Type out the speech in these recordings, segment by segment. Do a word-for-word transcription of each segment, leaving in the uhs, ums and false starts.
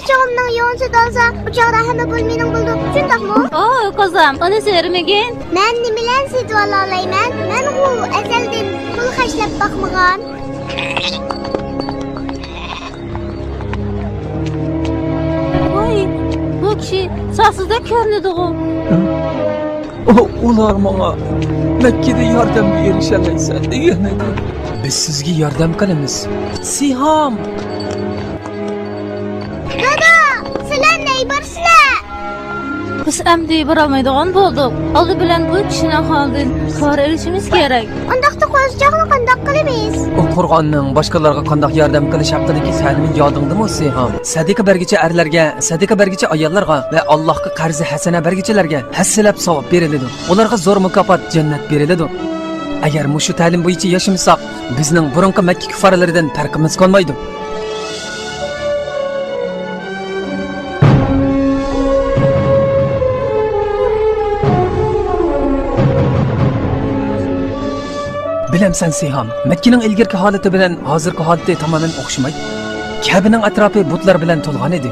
چوغۇمنىڭ يوڭىسى تولسا، ئۇ چاغدا ھەممە پۇل مېنىڭ بولىدۇ، شۇنداقمۇ؟ ئوي، قوزام، ئۇنى سۆرىمىگىن. مەن نېمە بىلەن سېتىۋالالايمەن؟ مەنغۇ ئەزەلدىن پۇل خەجلەپ باقمىغان. ۋاي، بۇ كىشى سانسىزدەك كۆرۈنىدىغۇ. ئۇ-، ئۇلار ماڭا مەككىدە ياردەمگە ئېرىشەلەيسەن دېگەن ئىدى. بىز سىزگە ياردەم قىلىمىز. سىھام! دادا، سىلەر نەگە بارىسىلەر؟ بىز ئەمدى بارالمايدىغان بولدۇق. ئالدى بىلەن بۇ كىشىنىڭ ھالىدىن خەۋەر ئېلىشىمىز كېرەك. ئۇنداقتا قوزىچاقنى قانداق قىلىمىز؟ ئۇ قۇرئاننىڭ باشقىلارغا قانداق ياردەم قىلىش ھەققىدىكى تەلىمى يادىڭدىمۇ، سىھام؟ سەدىقە بەرگۈچى ئەرلەرگە، سەدىقە بەرگۈچى ئاياللارغا ۋە ئاللاھقا قەرزى ھەسەنە بەرگۈچىلەرگە ھەسسىلەپ ساۋاب بېرىلىدۇ. ئۇلارغا زور مۇكاپات، جەننەت بېرىلىدۇ. ئەگەر مۇشۇ تەلىم بويىچە ياشىمىساق، بىزنىڭ بۇرۇنقى مەككە كۇففارلىرىدىن پەرقىمىز قالمايدۇ. بىلەمسەن، سىھام، مەككىنىڭ ئىلگىرىكى ھالىتى بىلەن ھازىرقى ھالىتى تامامەن ئوخشىمايدۇ. كەبىنىڭ ئەتراپى بۇتلار بىلەن تولغان ئىدى.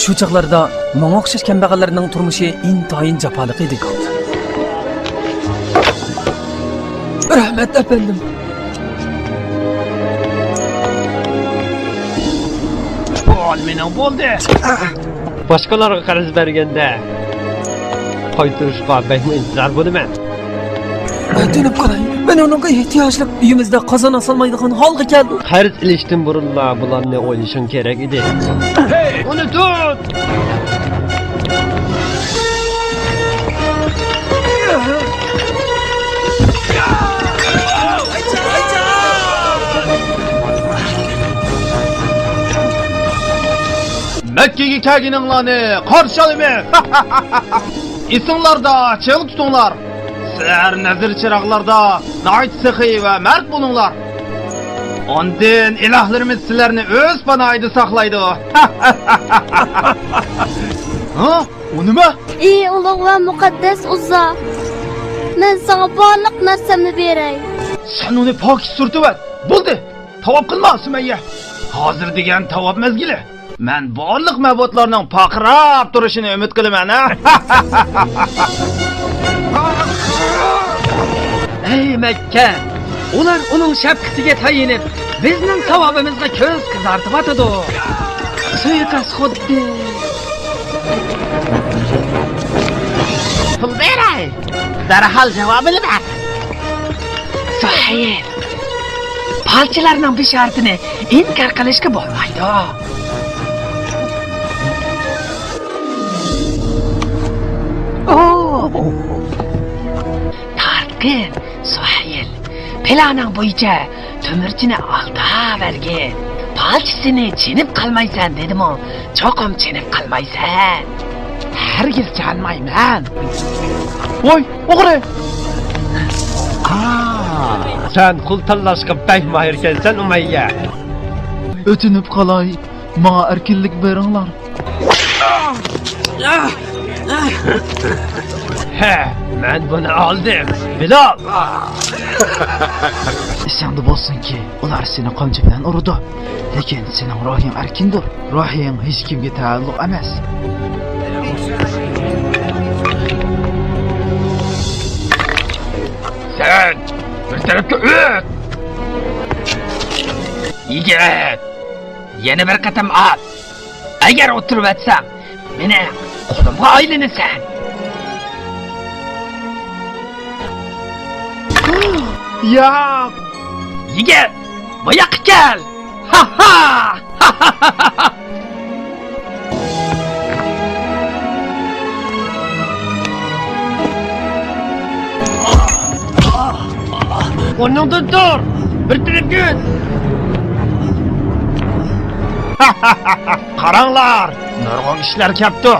شۇ چاغلاردا ماڭا ئوخشاش كەمبەغەللەرنىڭ تۇرمۇشى ئىنتايىن جاپالىق ئىدى. رەھمەت، ئەپەندىم. بۇ ھال مېنىڭ بولدى. باشقىلارغا قەرز بەرگەندە، قايتۇرۇشقا بەكمۇ ئىنتىزار بولىمەن. تىنىپ قالاي، مەن ئۇنىڭغا ئېھتىياجلىق. ئۆيىمىزدە قازان ئاسالمايدىغان ھالغا كەلدۇق. قەرز ئېلىشتىن بۇرۇنلا بۇلارنى ئويلىشىڭ كېرەك ئىدى. ھەي، ئۇنى تۇت! مەككىگە كەلگىنىڭلارنى قارشى ئالىمىز. ئېسىڭلاردا چىڭ تۇتۇڭلار. سىلەر نەزىر چىراغلاردا ناھايىتى سېخىي ۋە مەرد بولۇڭلار. ئاندىن ئىلاھلىرىمىز سىلەرنى ئۆز پاناھىدا ساقلايدۇ. ھە؟ ئۇ نېمە؟ ئى ئۇلۇغ ۋە مۇقەددەس ئۇززا، مەن ساڭا بارلىق نەرسەمنى بېرەي. سەن ئۇنى پاكىز سۈرتۈۋەت. بولدى، تاۋاپ قىلما، سۈمەييە. ھازىر دېگەن تاۋاپ مەزگىلى. مەن بارلىق مەبۇدلارنىڭ پارقىراپ تۇرۇشىنى ئۈمىد قىلىمەن، ھە؟ ئەي مەككە! ئۇلار ئۇنىڭ شەپقىتىگە تايىنىپ، بىزنىڭ ساۋابىمىزغا كۆز قىزارتىۋاتىدۇ. سۇيىقەست خۇددى. پۇل بېرەي! دەرھال جاۋابىنى بەر! سۇھەيل! پالچىلارنىڭ بېشارىتىنى ئىنكار قىلىشقا بولمايدۇ. ئو! تارتقىن، سۇھەيل. پىلانىڭ بويىچە تۆمۈرچىنى ئالداۋەرگىن. پالچىسىنى چېنىپ قالمايسەن دېدىمۇ؟ چوقۇم چېنىپ قالمايسەن. ھەرگىز چانمايمەن. ۋاي، ئوغرى! سەن قۇل تاللاشقا بەك ماھىركەنسەن، ئۇمەييە. ئۆتۈنۈپ قالاي، ماڭا ئەركىنلىك بېرىڭلار. ھە، مەن بۇنى ئالدىم، بىلال. ئېسىڭدە بولسۇنكى، ئۇلار سېنى قامچا بىلەن ئۇرىدۇ، لېكىن سېنىڭ روھىڭ ئەركىندۇر. روھىڭ ھېچكىمگە تەئەللۇق ئەمەس. سەن بىر تەرەپكە ئۆت! يىگىت! يەنە بىر قېتىم ئات! ئەگەر ئولتۇرۇۋەتسەڭ، مېنىڭ قۇلۇمغا ئايلىنىسەن! ياق! يىگىت، بۇ ياققا كەل! ھا-ھا! ئورنۇڭدىن تۇر! بىر تەرەپكە ئۆت! قاراڭلار، نۇرغۇن كىشىلەر كەپتۇ.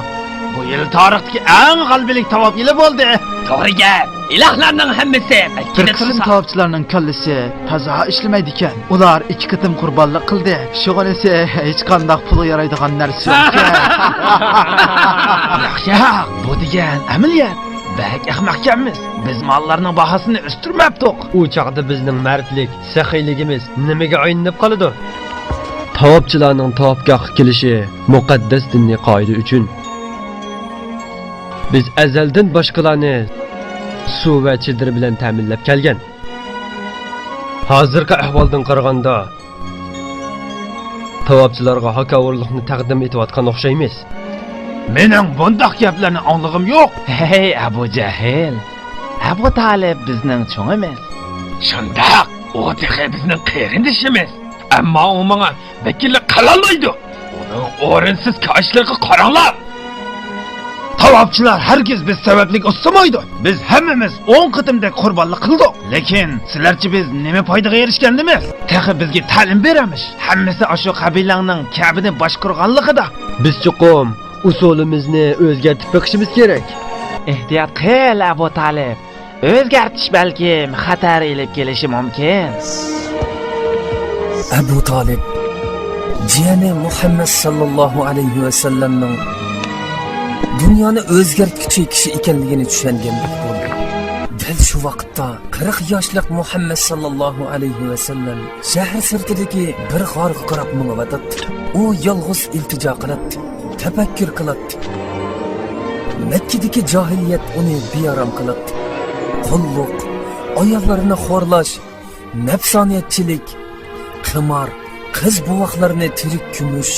بۇ يىل تارىختىكى ئەڭ غەلىبىلىك تاۋاپ يىلى بولدى. توغرا گەپ. ئىلاھلارنىڭ ھەممىسى بىر قىسىم تاۋاپچىلارنىڭ كاللىسى تازا ئىشلىمەيدىكەن. ئۇلار ئىككى قېتىم قۇربانلىق قىلدى. شۇغىنىسى ھېچقانداق پۇلغا يارايدىغان نەرسە يوقكەن. ياق، ياق، بۇ دېگەن ئەمەلىيەت. بەك ئەخمەقكەنمىز. بىز ماللارنىڭ باھاسىنى ئۆستۈرمەپتۇق. ئۇ چاغدا بىزنىڭ مەردلىك، سېخىيلىكىمىز نېمىگە ئايلىنىپ قالىدۇ؟ تاۋاپچىلارنىڭ تاۋاپگاھقا كېلىشى مۇقەددەس دىنىي قائىدە ئۈچۈن. بىز ئەزەلدىن باشقىلارنى سۇ ۋە چېدىر بىلەن تەمىنلەپ كەلگەن. ھازىرقى ئەھۋالدىن قارىغاندا، تاۋاپچىلارغا ھاكاۋۇرلۇقنى تەقدىم ئېتىۋاتقان ئوخشايمىز. مېنىڭ بۇنداق گەپلەرنى ئاڭلىغۇم يوق. ھەي، ئەبۇ جەھىل! ئەبۇ تالىپ بىزنىڭ چوڭىمىز. شۇنداق، ئۇ تېخى بىزنىڭ قېرىندىشىمىز. ئەمما ئۇ ماڭا ۋەكىللىك قىلالمايدۇ. ئۇنىڭ ئورۇنسىز كايىشلىرىغا قاراڭلار. تاۋاپچىلار ھەرگىز بىز سەۋەبلىك ئۇسسىمايدۇ. بىز ھەممىمىز ئون قېتىمدەك قۇربانلىق قىلدۇق. لېكىن سىلەرچە بىز نېمە پايدىغا ئېرىشكەندىمىز؟ تېخى بىزگە تەلىم بېرەمىش. ھەممىسى ئاشۇ قەبىلەڭنىڭ كەبىنى باشقۇرغانلىقىدا. بىز چوقۇم ئۇسۇلىمىزنى ئۆزگەرتىپ بېقىشىمىز كېرەك. ئېھتىيات قىل، ئەبۇ تالىپ. ئۆزگەرتىش بەلكىم خەتەر ئېلىپ كېلىشى مۇمكىن. ئەبۇ تالىپ جىيەنى مۇھەممەد ساللاللاھۇ ئەلەيھى ۋەسەللەمنىڭ دۇنيانى ئۆزگەرتكۈچى كىشى ئىكەنلىكىنى چۈشەنگەندەك بولدى. دەل شۇ ۋاقىتتا قىرىق ياشلىق مۇھەممەد ساللاللاھۇ ئەلەيھى ۋەسەللەم شەھەر سىرتىدىكى بىر غارغا قاراپ مېڭىۋاتاتتى. ئۇ يالغۇز ئىلتىجا قىلاتتى، تەپەككۇر قىلاتتى. مەككىدىكى جاھىلىيەت ئۇنى بىئارام قىلاتتى. قۇللۇق، ئاياللارنى خورلاش، نەپسانىيەتچىلىك، قىمار، قىز بوۋاقلارنى تىرىك كۆمۈش،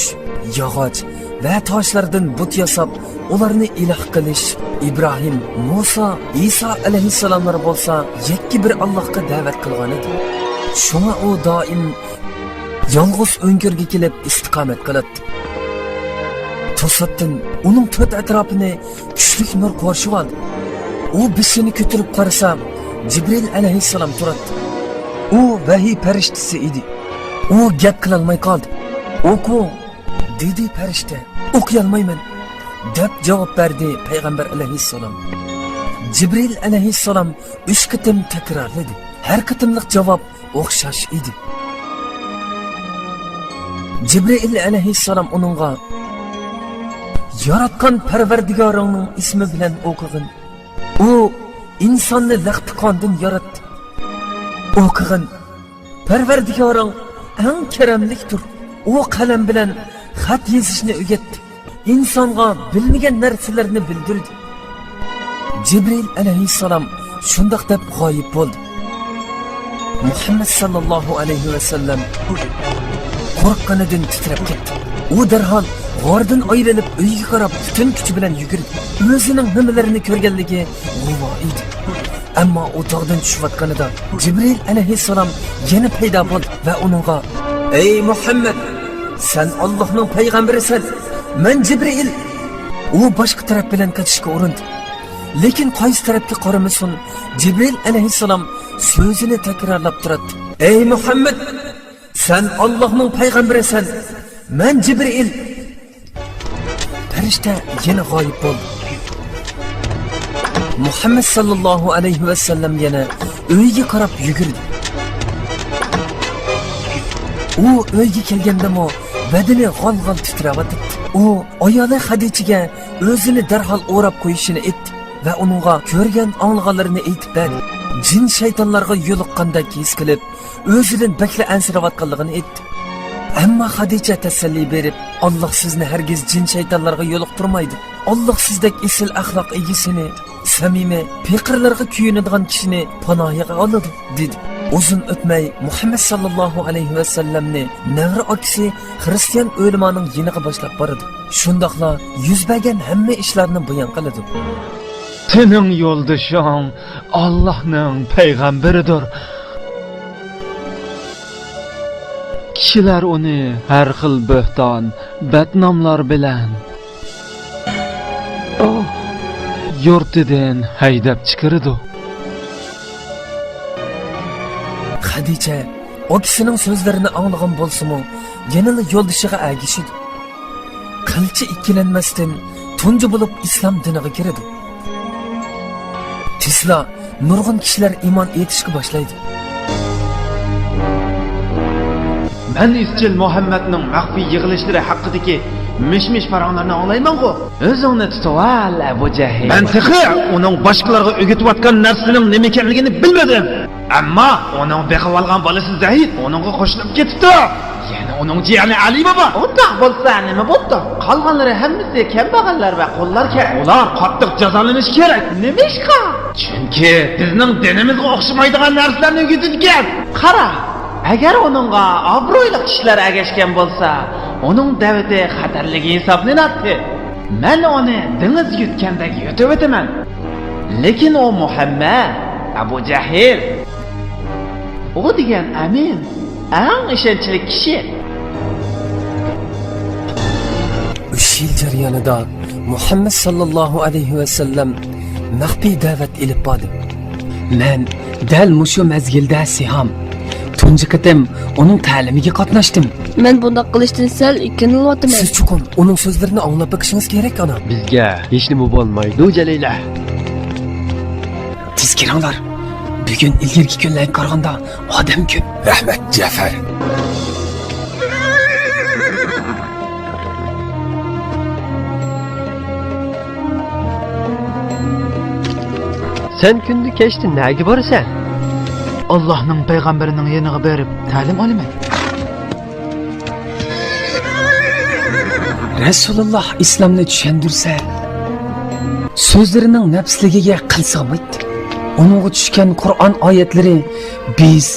ياغاچ ۋە تاشلاردىن بۇت ياساپ، ئۇلارنى ئىلاھ قىلىش، ئىبراھىم، مۇسا، ئىسا ئەلەيھىسسالاملار بولسا يەككە بىر ئاللاھقا دەۋەت قىلغانىدى. شۇڭا ئۇ دائىم يالغۇز ئۆڭكۈرگە كېلىپ ئىستىقامەت قىلاتتى. توساتتىن ئۇنىڭ تۆت ئەتراپىنى كۈچلۈك نۇر قورشىۋالدى. ئۇ بېشىنى كۆتۈرۈپ قارىسا، جىبرىل ئەلەيھىسسالام تۇراتتى. ئۇ ۋەھىي پەرىشتىسى ئىدى. ئۇ گەپ قىلالماي قالدى. «ئوقۇ!» دېدى پەرىشتە. «ئوقۇيالمايمەن» دەپ جاۋاب بەردى پەيغەمبەر ئەلەيھىسسالام. جىبرىل ئەلەيھىسسالام ئۈچ قېتىم تەكرارلىدى. ھەر قېتىملىق جاۋاب ئوخشاش ئىدى. جىبرىئىل ئەلەيھىسسالام ئۇنىڭغا، «ياراتقان پەرۋەردىگارىڭنىڭ ئىسمى بىلەن ئوقۇغىن. ئۇ ئىنساننى لەختە قاندىن ياراتتى. ئوقۇغىن، پەرۋەردىگارىڭ ئەڭ كەرەملىكتۇر. ئۇ قەلەم بىلەن خەت يېزىشنى ئۆگەتتى. ئىنسانغا بىلمىگەن نەرسىلەرنى بىلدۈردى.» جىبرىئىل ئەلەيھىسسالام شۇنداق دەپ غايىب بولدى. مۇھەممەد ساللاللاھۇ ئەلەيھى ۋەسەللەم قورققىنىدىن تىترەپ كەتتى. ئۇ دەرھال غاردىن ئايرىلىپ ئۆيىگە قاراپ پۈتۈن كۈچى بىلەن يۈگۈردى. ئۆزىنىڭ نېمىلەرنى كۆرگەنلىكى غۇۋا ئىدى. ئەمما ئۇ تاغدىن چۈشۈۋاتقىنىدا جىبرىئىل ئەلەيھىسسالام يەنە پەيدا بولدى ۋە ئۇنىڭغا، «ئەي مۇھەممەد، سەن ئاللاھنىڭ پەيغەمبىرىسەن، مەن جىبرىئىل.» ئۇ باشقا تەرەپ بىلەن قېچىشقا ئۇرۇندى. لېكىن قايسى تەرەپكە قارىمىسۇن، جىبرىئىل ئەلەيھىسسالام سۆزىنى تەكرارلاپ تۇراتتى. «ئەي مۇھەممەد، سەن ئاللاھنىڭ پەيغەمبىرىسەن، مەن جىبرىئىل.» پەرىشتە يەنە غايىب بولدى. مۇھەممەد ساللاللاھۇ ئەلەيھى ۋەسەللەم يەنە ئۆيىگە قاراپ يۈگۈردى. ئۇ ئۆيگە كەلگەندىمۇ بەدىنى غال-غال تىترەۋاتاتتى. ئۇ ئايالى خەدىچىگە ئۆزىنى دەرھال ئوراپ قويۇشىنى ئېيتتى ۋە ئۇنىڭغا كۆرگەن ئاڭلىغانلىرىنى ئېيتىپ بەردى. جىن شەيتانلارغا يولۇققاندەك ھېس قىلىپ، ئۆزىدىن بەكلا ئەنسىرەۋاتقانلىقىنى ئېيتتى. ئەمما خەدىچە تەسەللى بېرىپ، «ئاللاھ سىزنى ھەرگىز جىن شەيتانلارغا يولۇقتۇرمايدۇ. ئاللاھ سىزدەك ئېسىل ئەخلاق ئىگىسىنى، سەمىمىي، پېقىرلارغا كۆيۈنىدىغان كىشىنى پاناھىغا ئالىدۇ» دېدى. ئۇزۇن ئۆتمەي مۇھەممەد ساللاللاھۇ ئەلەيھى ۋەسەللەمنى نەۋرە ئاكىسى خىرىستىيان ئۆلىمانىڭ يېنىغا باشلاپ بارىدۇ. شۇنداقلا يۈز بەرگەن ھەممە ئىشلارنى بايان قىلىدۇ. سېنىڭ يولدىشىڭ ئاللاھنىڭ پەيغەمبىرىدۇر. كىشىلەر ئۇنى ھەر خىل بۆھتان، بەتناملار بىلەن يۇرتىدىن ھەيدەپ چىقىرىدۇ. خەدىچە ئاكىسىنىڭ سۆزلىرىنى ئاڭلىغان بولسىمۇ، يەنىلا يولدىشىغا ئەگىشىدۇ. قىلچە ئىككىلەنمەستىن تۇنجى بولۇپ ئىسلام دىنىغا كىرىدۇ. تېزلا نۇرغۇن كىشىلەر ئىمان ئېيتىشقا باشلايدۇ. مەن ئىزچىل مۇھەممەدنىڭ مەخپىي يىغىلىشلىرى ھەققىدىكى مىش-مىش پاراڭلارنى ئاڭلايمەنغۇ. ئۆزۈڭنى تۇتۇۋال، ئەبۇ جەھىل. مەن تېخى ئۇنىڭ باشقىلارغا ئۆگىتىۋاتقان نەرسىنىڭ نېمە ئىكەنلىكىنى بىلمىدىم. ئەمما ئۇنىڭ بېقىۋالغان بالىسى زەيد ئۇنىڭغا قوشۇلۇپ كېتىپتۇ. يەنە ئۇنىڭ جىيەنى ئەلى بابا. ئۇنداق بولسا نېمە بوپتۇ؟ قالغانلىرى ھەممىسى كەمبەغەللەر ۋە قۇللاركەن. ئۇلار قاتتىق جازالىنىشى كېرەك. نېمىشقا؟ چۈنكى بىزنىڭ دىنىمىزغا ئوخشىمايدىغان نەرسىلەرنى ئۆگىتىدىكەن. قارا، ئەگەر ئۇنىڭغا ئابرۇيلۇق كىشىلەر ئەگەشكەن بولسا، ئۇنىڭ دەۋىتى خەتەرلىك ھېسابلىناتتى. مەن ئۇنى دېڭىز يۇتقاندەك يۇتۇۋېتىمەن. لېكىن ئۇ مۇھەممەد، ئەبۇ جەھىل. ئۇ دېگەن ئەمىن، ئەڭ ئىشەنچلىك كىشى. ئۈچ يىل جەريانىدا مۇھەممەد ساللاللاھۇ ئەلەيھى ۋەسەللەم مەخپىي دەۋەت ئېلىپ باردى. مەن دەل مۇشۇ مەزگىلدە سىھام تۇنجى قېتىم ئۇنىڭ تەلىمىگە قاتناشتىم. مەن بۇنداق قىلىشتىن سەل ئىككىنىۋاتىمەن. سىز چوقۇم ئۇنىڭ سۆزلىرىنى ئاڭلاپ بېقىشىڭىز كېرەك، ئانا. بىزگە ھېچنېمە بولمايدۇ، جەلىلە. تېز كىرىڭلار. بۈگۈن ئىلگىرىكى كۈنلەرگە قارىغاندا ئادەم كۆپ. رەھمەت، جەفەر. سەن كۈندە كەچتە نەگە بارىسەن؟ ئاللاھنىڭ پەيغەمبىرىنىڭ يېنىغا بېرىپ تەلىم ئالىمەن. رەسۇلۇللاھ ئىسلامنى چۈشەندۈرسە، سۆزلىرىنىڭ نەپىسلىكىگە قىل سىغمايتتى. ئۇنىڭغا چۈشكەن قۇرئان ئايەتلىرى بىز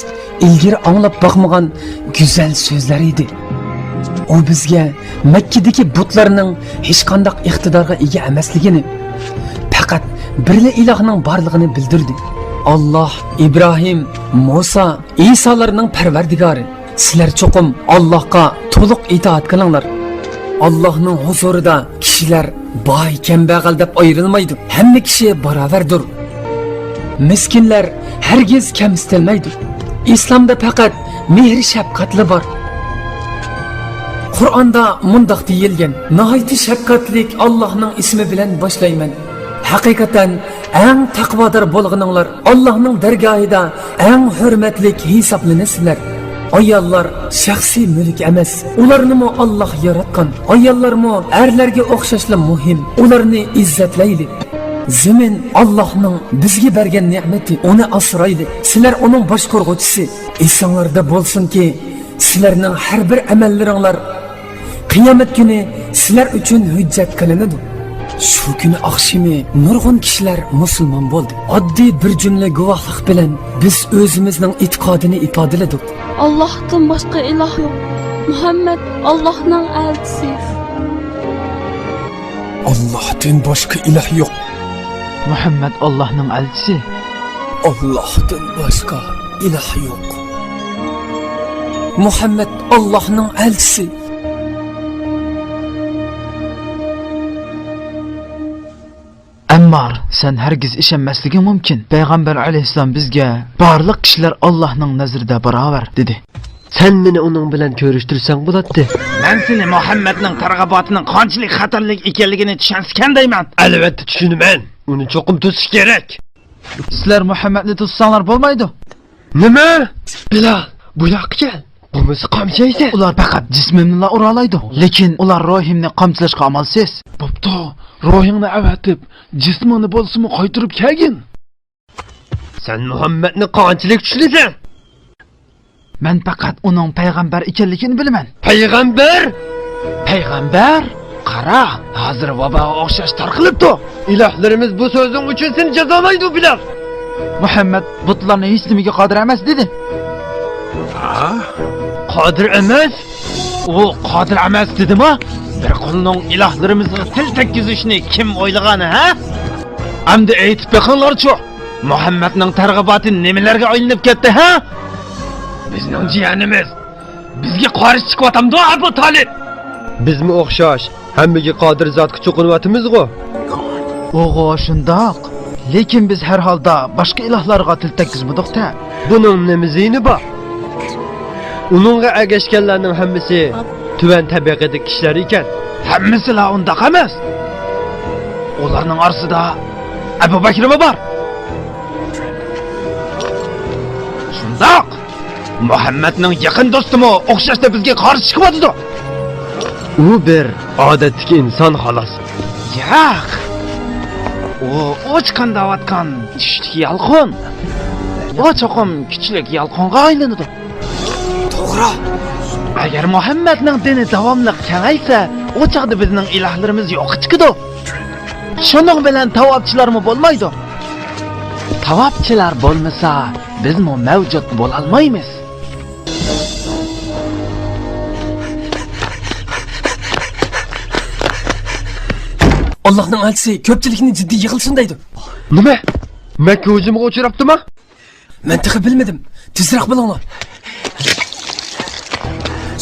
ئىلگىرى ئاڭلاپ باقمىغان گۈزەل سۆزلەر ئىدى. ئۇ بىزگە مەككىدىكى بۇتلارنىڭ ھېچقانداق ئىقتىدارغا ئىگە ئەمەسلىكىنى، پەقەت بىرلا ئىلاھنىڭ بارلىقىنى بىلدۈردى. ئاللاھ ئىبراھىم، مۇسا، ئىسالارنىڭ پەرۋەردىگارى، سىلەر چوقۇم ئاللاھقا تولۇق ئىتائەت قىلىڭلار. ئاللاھنىڭ ھۇزۇرىدا كىشىلەر باي، كەمبەغەل دەپ ئايرىلمايدۇ. ھەممە كىشى باراۋەردۇر. مىسكىنلەر ھەرگىز كەمسىتىلمەيدۇ. ئىسلامدا پەقەت مېھىر-شەپقەتلا بار. قۇرئاندا مۇنداق دېيىلگەن: ناھايىتى شەپقەتلىك ئاللاھنىڭ ئىسمى بىلەن باشلايمەن. ھەقىقەتەن ئەڭ تەقۋادار بولغىنىڭلار ئاللاھنىڭ دەرگاھىدا ئەڭ ھۆرمەتلىك ھېسابلىنىسىلەر. ئاياللار شەخسىي مۈلۈك ئەمەس، ئۇلارنىمۇ ئاللاھ ياراتقان. ئاياللارمۇ ئەرلەرگە ئوخشاشلا مۇھىم، ئۇلارنى ئىززەتلەيلى. زېمىن ئاللاھنىڭ بىزگە بەرگەن نېمىتى، ئۇنى ئاسرايلى. سىلەر ئۇنىڭ باشقۇرغۇچىسى. ئېسىڭلاردا بولسۇنكى، سىلەرنىڭ ھەر بىر ئەمەللىرىڭلار قىيامەت كۈنى سىلەر ئۈچۈن ھۆججەت قىلىنىدۇ. شۇ كۈنى ئاخشىمى نۇرغۇن كىشىلەر مۇسۇلمان بولدى. ئاددىي بىر جۈملە گۇۋاھلىق بىلەن بىز ئۆزىمىزنىڭ ئېتىقادىنى ئىپادىلىدۇق. ئاللاھتىن باشقا ئىلاھ يوق. مۇھەممەد ئاللاھنىڭ ئەلچىسى. ئاللاھتىن باشقا ئىلاھ يوق. مۇھەممەد ئاللاھنىڭ ئەلچىسى. ئاللاھتىن باشقا ئىلاھ يوق. مۇھەممەد ئاللاھنىڭ ئەلچىسى. ئەممار، سەن ھەرگىز ئىشەنمەسلىكىڭ مۇمكىن. پەيغەمبەر ئەلەيھىسسالام بىزگە، بارلىق كىشىلەر ئاللاھنىڭ نەزىرىدە باراۋەر، دېدى. سەن مېنى ئۇنىڭ بىلەن كۆرۈشتۈرسەڭ بولاتتى. مەن سېنى مۇھەممەدنىڭ تەرغىباتىنىڭ قانچىلىك خەتەرلىك ئىكەنلىكىنى چۈشەنسىكەن دەيمەن. ئەلۋەتتە چۈشىنىمەن. ئۇنى چوقۇم توسۇش كېرەك. سىلەر مۇھەممەدنى توسساڭلار بولمايدۇ. نېمە؟ بىلال، بۇ ياققا كەل. بولمىسا قامچا يەيسەن. ئۇلار پەقەت جىسمىمنىلا ئۇرالايدۇ. لېكىن ئۇلار روھىمنى قامچىلاشقا ئامالسىز. بوپتۇ، روھىڭنى ئەۋەتىپ، جىسمىڭنى بولسىمۇ قايتۇرۇپ كەلگىن. سەن مۇھەممەدنى قانچىلىك چۈشىنىسەن؟ مەن پەقەت ئۇنىڭ پەيغەمبەر ئىكەنلىكىنى بىلىمەن. پەيغەمبەر؟ پەيغەمبەر؟ قارا، ھازىر ۋاباغا ئوخشاش تارقىلىپتۇ. ئىلاھلىرىمىز بۇ سۆزۈڭ ئۈچۈن سېنى جازالايدۇ، بىلال. مۇھەممەد بۇتلارنى ھېچنېمىگە قادىر ئەمەس دېدى. ھا؟ قادىر ئەمەس؟ ئۇ قادىر ئەمەس دېدىما؟ بىر قۇلنىڭ ئىلاھلىرىمىزغا تىل تەگكۈزۈشنى كىم ئويلىغان، ھە؟ ئەمدى ئېيتىپ بېقىڭلارچۇ، مۇھەممەدنىڭ تەرغىباتى نېمىلەرگە ئايلىنىپ كەتتى، ھە؟ بىزنىڭ جىيەنىمىز بىزگە قارشى چىقىۋاتامدۇ، ئەبۇ تالىپ؟ بىزمۇ ئوخشاش، ھەممىگە قادىر زاتقا چوقۇنۇۋاتىمىزغۇ. ئۇغۇ شۇنداق. لېكىن بىز ھەر ھالدا باشقا ئىلاھلارغا تىل تەگكۈزمىدۇق-تە. بۇنىڭ نېمە زىيىنى بار؟ ئۇنىڭغا ئەگەشكەنلەرنىڭ ھەممىسى تۆۋەن تەبىقىدىكى كىشىلەر ئىكەن. ھەممىسىلا ئۇنداق ئەمەس. ئۇلارنىڭ ئارىسىدا ئەبۇ بەكرىمۇ بار. شۇنداق. مۇھەممەدنىڭ يېقىن دوستىمۇ ئوخشاشلا بىزگە قارشى چىقىۋاتىدۇ. ئۇ بىر ئادەتتىكى ئىنسان، خالاس. ياق! ئۇ ئۇچقان دەۋاتقان چۈشتىكى يالقۇن. ئۇ چوقۇم كۈچلۈك يالقۇنغا ئايلىنىدۇ. توغرا. ئەگەر مۇھەممەدنىڭ دىنى داۋاملىق كېڭەيسە، ئۇ چاغدا بىزنىڭ ئىلاھلىرىمىز يوققا چىقىدۇ. شۇنىڭ بىلەن تاۋاپچىلارمۇ بولمايدۇ. تاۋاپچىلار بولمىسا، بىزمۇ مەۋجۇت بولالمايمىز. ئاللاھنىڭ ئەلچىسى كۆپچىلىكنى جىددىي يىغىلسۇن دەيدۇ. نېمە؟ مەككە ھۇجۇمغا ئۇچراپتىما؟ مەن تېخى بىلمىدىم. تېزرەك بولۇڭلار.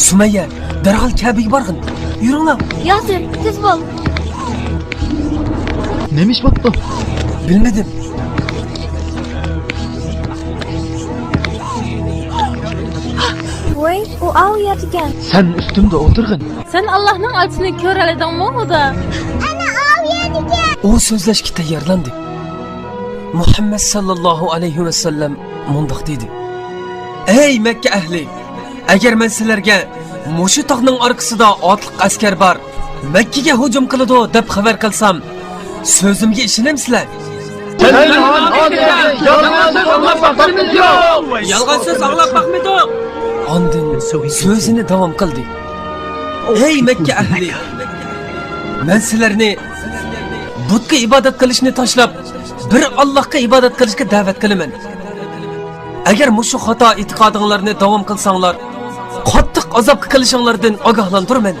سۇمەييە، دەرھال كەبىگە بارغىن. يۈرۈڭلار. ياسىر، تېز بول. نېمە ئىش بوپتۇ؟ بىلمىدىم. ۋوي، ئۇ ئاۋۇ يەردىكەن. سەن ئۈستۈمدە ئولتۇرغىن. سەن ئاللاھنىڭ ئەلچىسىنى كۆرەلىدىڭمۇ، خۇدا؟ ئەنە ئاۋۇ يەردىكەن. ئۇ سۆزلەشكە تەييارلاندى. مۇھەممەد ساللاللاھۇ ئەلەيھى ۋەسەللەم مۇنداق دېدى: ئەي مەككە ئەھلى! ئەگەر مەن سىلەرگە مۇشۇ تاغنىڭ ئارقىسىدا ئاتلىق ئەسكەر بار، مەككىگە ھۇجۇم قىلىدۇ دەپ خەۋەر قىلسام، سۆزۈمگە ئىشىنەمسىلەر؟ يالغان سۆز ئاڭلاپ باقمىدۇق. يالغان سۆز ئاڭلاپ باقمىدۇق. ئاندىن سۆزىنى داۋام قىلدى. ئەي مەككە ئەھلى! مەن سىلەرنى بۇتقا ئىبادەت قىلىشنى تاشلاپ، بىر ئاللاھقا ئىبادەت قىلىشقا دەۋەت قىلىمەن. ئەگەر مۇشۇ خاتا ئېتىقادىڭلارنى داۋام قىلساڭلار، قاتتىق ئازابقا قېلىشىڭلاردىن ئاگاھلاندۇرىمەن.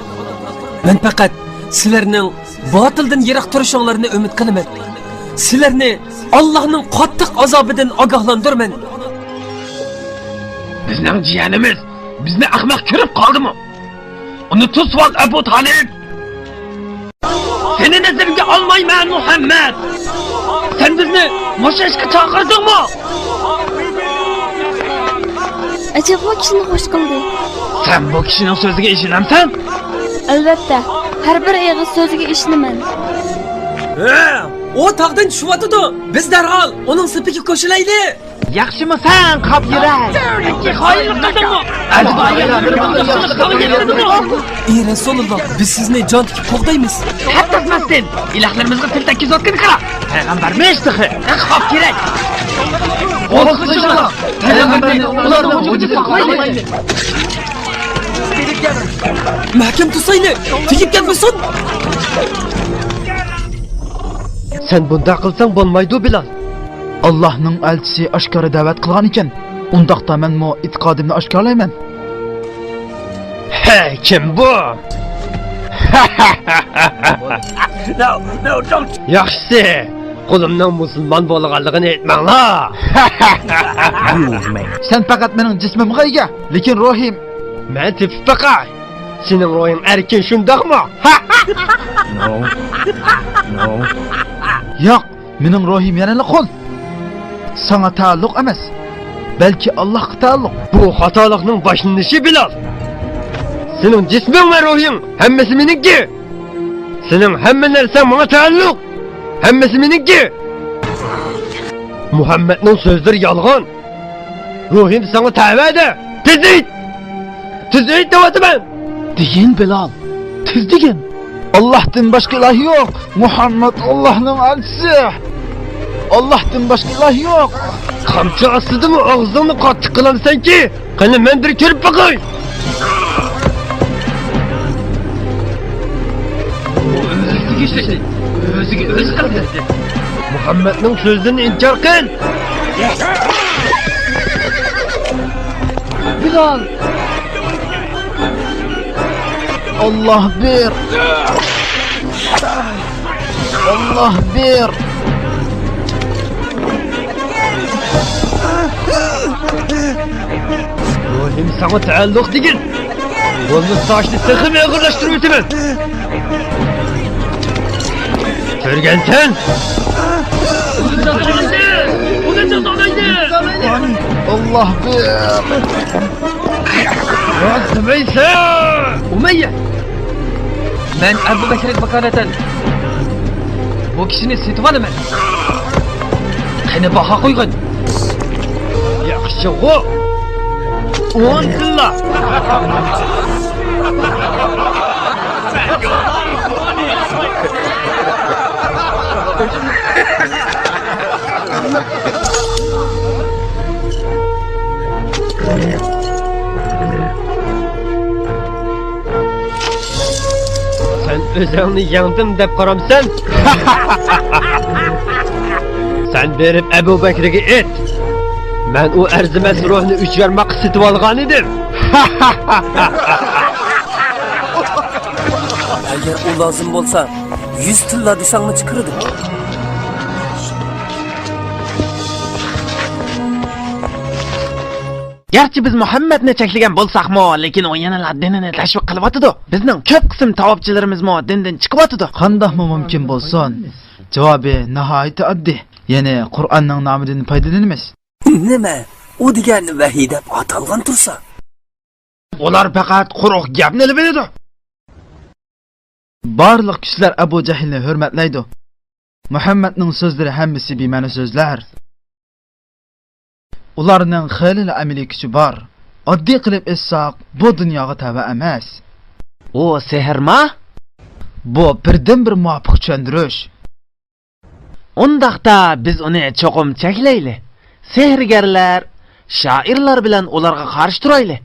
مەن پەقەت سىلەرنىڭ باتىلدىن يىراق تۇرۇشۇڭلارنى ئۈمىد قىلىمەن. سىلەرنى ئاللاھنىڭ قاتتىق ئازابىدىن ئاگاھلاندۇرىمەن. بىزنىڭ جىيەنىمىز بىزنى ئەخمەق كۆرۈپ قالدىمۇ؟ ئۇنى توسۇۋال، ئەبۇ تالىپ! سېنى نەزىرىمگە ئالمايمەن، مۇھەممەد! سەن بىزنى مۇشۇ ئىشقا چاقىردىڭمۇ؟ ئەجەبمۇ كىشىنى خوش قىلدى. سەن بۇ كىشىنىڭ سۆزىگە ئىشىنەمسەن؟ ئەلۋەتتە، ھەر بىر ئېغىز سۆزىگە ئىشىنىمەن. ھە، ئۇ تاغدىن چۈشۈۋاتىدۇ. بىز دەرھال ئۇنىڭ سېپىگە قوشۇلايلى. ياخشىمۇ سەن، قاپ يۈرەك؟ خائىنلىق قىلدىڭمۇ؟ ئەي رەسۇلۇللا، بىز سىزنى جان تىكىپ قوغدايمىز. خەت تەزمەستىن، ئىلاھلىرىمىزغا تىل تەككۈزۈۋاتقىنى قارا. پەيغەمبەرمىش تېخى. قاپ يۈرەك. قوغلىسىنچىلا. پەيغەمبەرنى ئۇلارنىڭ ھۇجۇمىدىن ساقلايلى. مەھكەم توسايلى، تېگىپ كەتمىسۇن. سەن بۇنداق قىلساڭ بولمايدۇ، بىلال. ئاللاھنىڭ ئەلچىسى ئاشكارا دەۋەت قىلغان ئىكەن، ئۇنداقتا مەنمۇ ئېتىقادىمنى ئاشكارىلايمەن. ھە، كىم بۇ؟ ياخشىسى، قۇلۇمنىڭ مۇسۇلمان بولغانلىقىنى ئېيتماڭلار. سەن پەقەت مېنىڭ جىسمىمغا ئىگە، لېكىن روھىم. مەن تېپىپ باقاي. سېنىڭ روھىڭ ئەركىن، شۇنداقمۇ؟ ياق، مېنىڭ روھىم يەنىلا قۇل. ساڭا تەئەللۇق ئەمەس، بەلكى ئاللاھقا تەئەللۇق. بۇ خاتالىقنىڭ باشلىنىشى، بىلال. سېنىڭ جىسمىڭ ۋە روھىڭ ھەممىسى مېنىڭكى. سېنىڭ ھەممە نەرسەڭ ماڭا تەئەللۇق. ھەممىسى مېنىڭكى. مۇھەممەدنىڭ سۆزلىرى يالغان. روھىم ساڭا تەۋەدە. تېز ئېيت! تېز ئېيت دەۋاتىمەن! دېگىن، بىلال، تېز دېگىن! ئاللاھتىن باشقا ئىلاھ يوق! مۇھەممەد ئاللاھنىڭ ئەلچىسى! ئاللاھتىن باشقا ئىلاھ يوق! قامچا ئاستىدىمۇ ئاغزىڭنى قاتتىق قىلامسەنكى؟ قېنى، مەن بىر كۆرۈپ باقاي! ئۆزىگە ئۆزى قىلدى. مۇھەممەدنىڭ سۆزىدىن ئىنكار قىل! بىلال! ئاللاھ بىر! ئاللاھ بىر! روھىم ساڭا تەئەللۇق دېگىن! بولمىسا ئىشنى تېخىمۇ ئېغىرلاشتۇرۇۋېتىمەن! كۆرگەنسەن! ئاللاھ بىر! رازىمەيسەن! ئۇمەييە! مەن ئەبۇ بەكرىگە ۋاكالىتەن بۇ كىشىنى سېتىۋالىمەن. قېنى، باھا قويغىن. ياخشىغۇ. ئون تىللا. سەن ئۆزۈڭنى يەڭدىم دەپ قارامسەن؟ سەن بېرىپ ئەبۇ بەكرىگە ئېيت، مەن ئۇ ئەرزىمەس روھنى ئۈچ يارماققا سېتىۋالغانىدىم. ئەگەر ئۇ لازىم بولسا، يۈز تىللا دېسەڭمۇ چىقىرىدۇ. گەرچە بىز مۇھەممەدنى چەكلىگەن بولساقمۇ، لېكىن ئۇ يەنىلا دىنىنى تەشۋىق قىلىۋاتىدۇ. بىزنىڭ كۆپ قىسىم تاۋاپچىلىرىمىزمۇ دىندىن چىقىۋاتىدۇ. قانداقمۇ مۇمكىن بولسۇن؟ جاۋابى ناھايىتى ئاددىي. يەنى قۇرئاننىڭ نامىدىن پايدىلىنىمىز. نېمە؟ ئۇ دېگەن ۋەھىي دەپ ئاتالغان تۇرسا؟ ئۇلار پەقەت قۇرۇق گەپنىلا بىلىدۇ. بارلىق كىشىلەر ئەبۇ جەھىلنى ھۆرمەتلەيدۇ. مۇھەممەدنىڭ سۆزلىرى ھەممىسى بىمەنە سۆزلەر. ئۇلارنىڭ خېلىلا ئەمەلىي كۈچى بار. ئاددىي قىلىپ ئېيتساق، بۇ دۇنياغا تەۋە ئەمەس. ئۇ سېھىرما؟ بۇ بىردىنبىر مۇۋاپىق چۈشەندۈرۈش. ئۇنداقتا بىز ئۇنى چوقۇم چەكلەيلى. سېھىرگەرلەر، شائىرلار بىلەن ئۇلارغا قارشى تۇرايلى.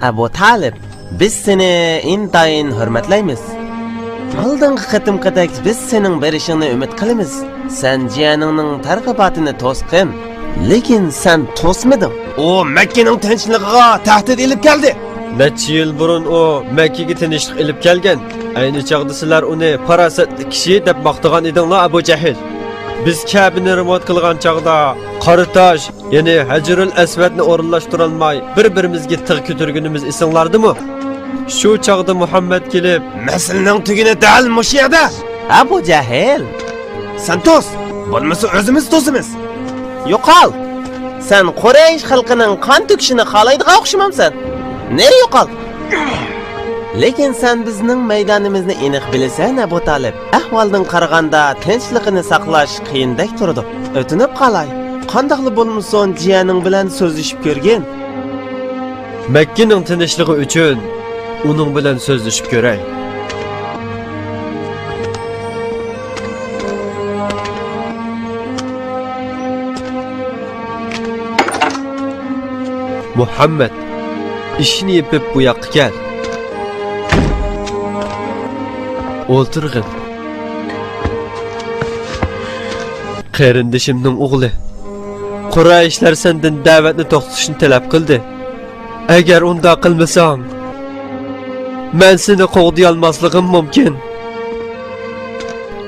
ئەبۇ تالىپ، بىز سېنى ئىنتايىن ھۆرمەتلەيمىز. ئالدىنقى قېتىمقىدەك بىز سېنىڭ بېرىشىڭنى ئۈمىد قىلىمىز. سەن جىيەنىڭنىڭ تەرغىباتىنى توسقىن. لېكىن سەن توسمىدىڭ. ئۇ مەككىنىڭ تىنچلىقىغا تەھدىت ئېلىپ كەلدى. نەچچە يىل بۇرۇن ئۇ مەككىگە تىنچلىق ئېلىپ كەلگەن. ئەينى چاغدا سىلەر ئۇنى پاراسەتلىك كىشى دەپ ماختىغان ئىدىڭلار، ئەبۇ جەھىل. بىز كەبىنى رېمونت قىلغان چاغدا قارا تاش، يەنى ھەجىرۇل ئەسۋەدنى ئورۇنلاشتۇرالماي، بىر-بىرىمىزگە تىغ كۆتۈرگىنىمىز ئېسىڭلاردىمۇ؟ شۇ چاغدا مۇھەممەد كېلىپ، مەسىلىنىڭ تۈگۈنى دەل مۇشۇ يەردە. ئەبۇ جەھىل! سەن توس! بولمىسا ئۆزىمىز توسىمىز! يوقال! سەن قۇرەيش خەلقىنىڭ قان تۆكۈشىنى خالايدىغان ئوخشىمامسەن؟ نېرى يوقال! لېكىن سەن بىزنىڭ مەيدانىمىزنى ئېنىق بىلىسەن، ئەبۇ تالىپ. ئەھۋالدىن قارىغاندا، تىنچلىقىنى ساقلاش قىيىندەك تۇرىدۇ. ئۆتۈنۈپ قالاي، قانداقلا بولمىسۇن، جىيەنىڭ بىلەن سۆزلىشىپ كۆرگىن. مەككىنىڭ تىنچلىقى ئۈچۈن ئۇنىڭ بىلەن سۆزلىشىپ كۆرەي. مۇھەممەد، ئىشىكنى يېپىپ بۇ ياققا كەل. ئولتۇرغىن. قېرىندىشىمنىڭ ئوغلى. قۇرەيشلەر سەندىن دەۋەتنى توختىتىشنى تەلەپ قىلدى. ئەگەر ئۇنداق قىلمىساڭ، مەن سېنى قوغدىيالماسلىقىم مۇمكىن.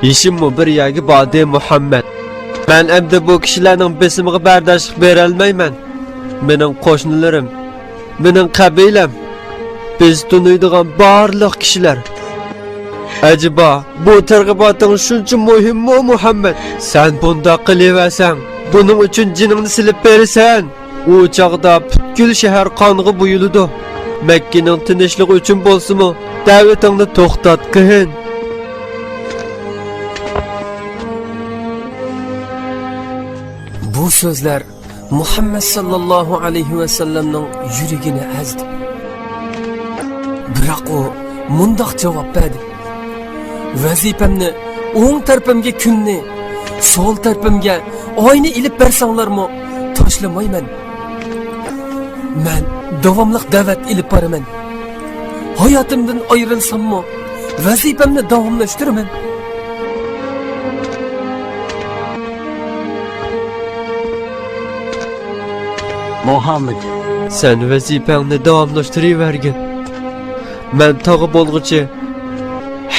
يېشىممۇ بىر يەرگە باردى، مۇھەممەد. مەن ئەمدى بۇ كىشىلەرنىڭ بېسىمىغا بەرداشلىق بېرەلمەيمەن. مېنىڭ قوشنىلىرىم، مېنىڭ قەبىلەم، بىز تونۇيدىغان بارلىق كىشىلەر. ئەجەبا، بۇ تەرغىباتىڭ شۇنچە مۇھىممۇ، مۇھەممەد؟ سەن بۇنداق قىلىۋەرسەڭ، بۇنىڭ ئۈچۈن جېنىڭنى سېلىپ بېرىسەن. ئۇ چاغدا پۈتكۈل شەھەر قانغا بويىلىدۇ. مەككىنىڭ تىنچلىقى ئۈچۈن بولسىمۇ، دەۋىتىڭنى توختاتقىن. بۇ سۆزلەر مۇھەممەد ساللاللاھۇ ئەلەيھى ۋەسەللەمنىڭ يۈرىكىنى ئەزدى. بىراق ئۇ مۇنداق جاۋاب بەردى: ۋەزىپەمنى، ئوڭ تەرىپىمگە كۈننى، سول تەرىپىمگە ئاينى ئېلىپ بەرسەڭلارمۇ تاشلىمايمەن. مەن داۋاملىق دەۋەت ئېلىپ بارىمەن. ھاياتىمدىن ئايرىلساممۇ، ۋەزىپەمنى داۋاملاشتۇرىمەن. مۇھەممەد. سەن ۋەزىپەڭنى داۋاملاشتۇرۇۋەرگىن. مەن تاغا بولغۇچە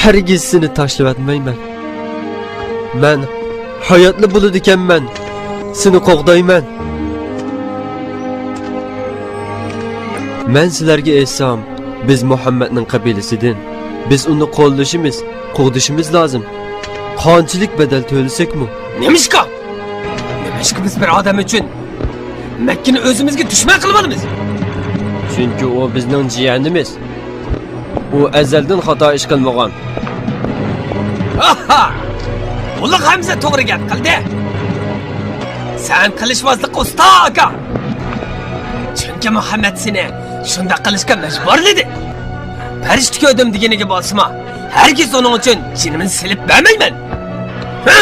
ھەرگىز سېنى تاشلىۋەتمەيمەن. مەن ھاياتلا بولىدىكەنمەن، سېنى قوغدايمەن. مەن سىلەرگە ئېيتسام، بىز مۇھەممەدنىڭ قەبىلىسىدىن. بىز ئۇنى قوللىشىمىز، قوغدىشىمىز لازىم. قانچىلىك بەدەل تۆلىسەكمۇ. نېمىشقا؟ نېمىشقا بىز بىر ئادەم ئۈچۈن مەككىنى ئۆزىمىزگە دۈشمەن قىلىۋالىمىز؟ چۈنكى ئۇ بىزنىڭ جىيەنىمىز. ئۇ ئەزەلدىن خاتا ئىش قىلمىغان. ئاھا! ئۇلۇغ ھەمزە توغرا گەپ قىلدى. سەن قىلىچۋازلىققا ئۇستا، ئاكا. چۈنكى مۇھەممەد سېنى شۇنداق قىلىشقا مەجبۇرلىدى. پەرىشتە كۆردۈم دېگىنىگە بارسىمۇ، ھەرگىز ئۇنىڭ ئۈچۈن جېنىمنى سېلىپ بەرمەيمەن. ھە!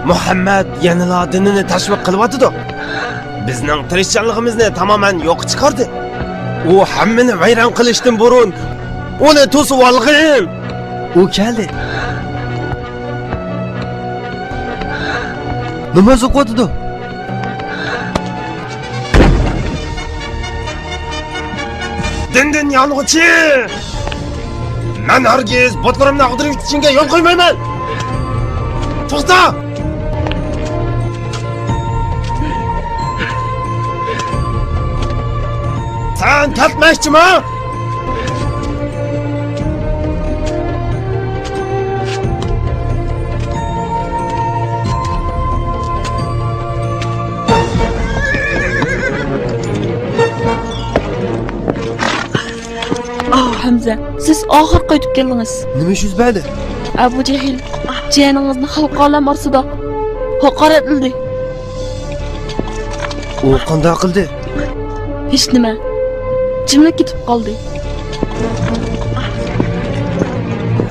مۇھەممەد يەنىلا دىنىنى تەشۋىق قىلىۋاتىدۇ. بىزنىڭ تىرىشچانلىقىمىزنى تامامەن يوققا چىقاردى. ئۇ ھەممىنى ۋەيران قىلىشتىن بۇرۇن ئۇنى توسۇۋالغىن. ئۇ كەلدى. ناماز ئوقۇۋاتىدۇ. دىندىن يانغۇچى! مەن ھەرگىز بۇتلىرىمنى ئاغدۇرۇۋېتىشىڭگە يول قويمايمەن! توختا! سەن كەتمەكچىما؟ ئاھ، ھەمزە، سىز ئاخىرى قايتىپ كەلدىڭىز. نېمە ئىش يۈز بەردى؟ ئەبۇ جەھىل جىيەنىڭىزنى خەلقى ئالەم ئارىسىدا ھاقارەتلىدى. ئۇ قانداق قىلدى؟ ھېچنېمە. جىملا كېتىپ قالدى.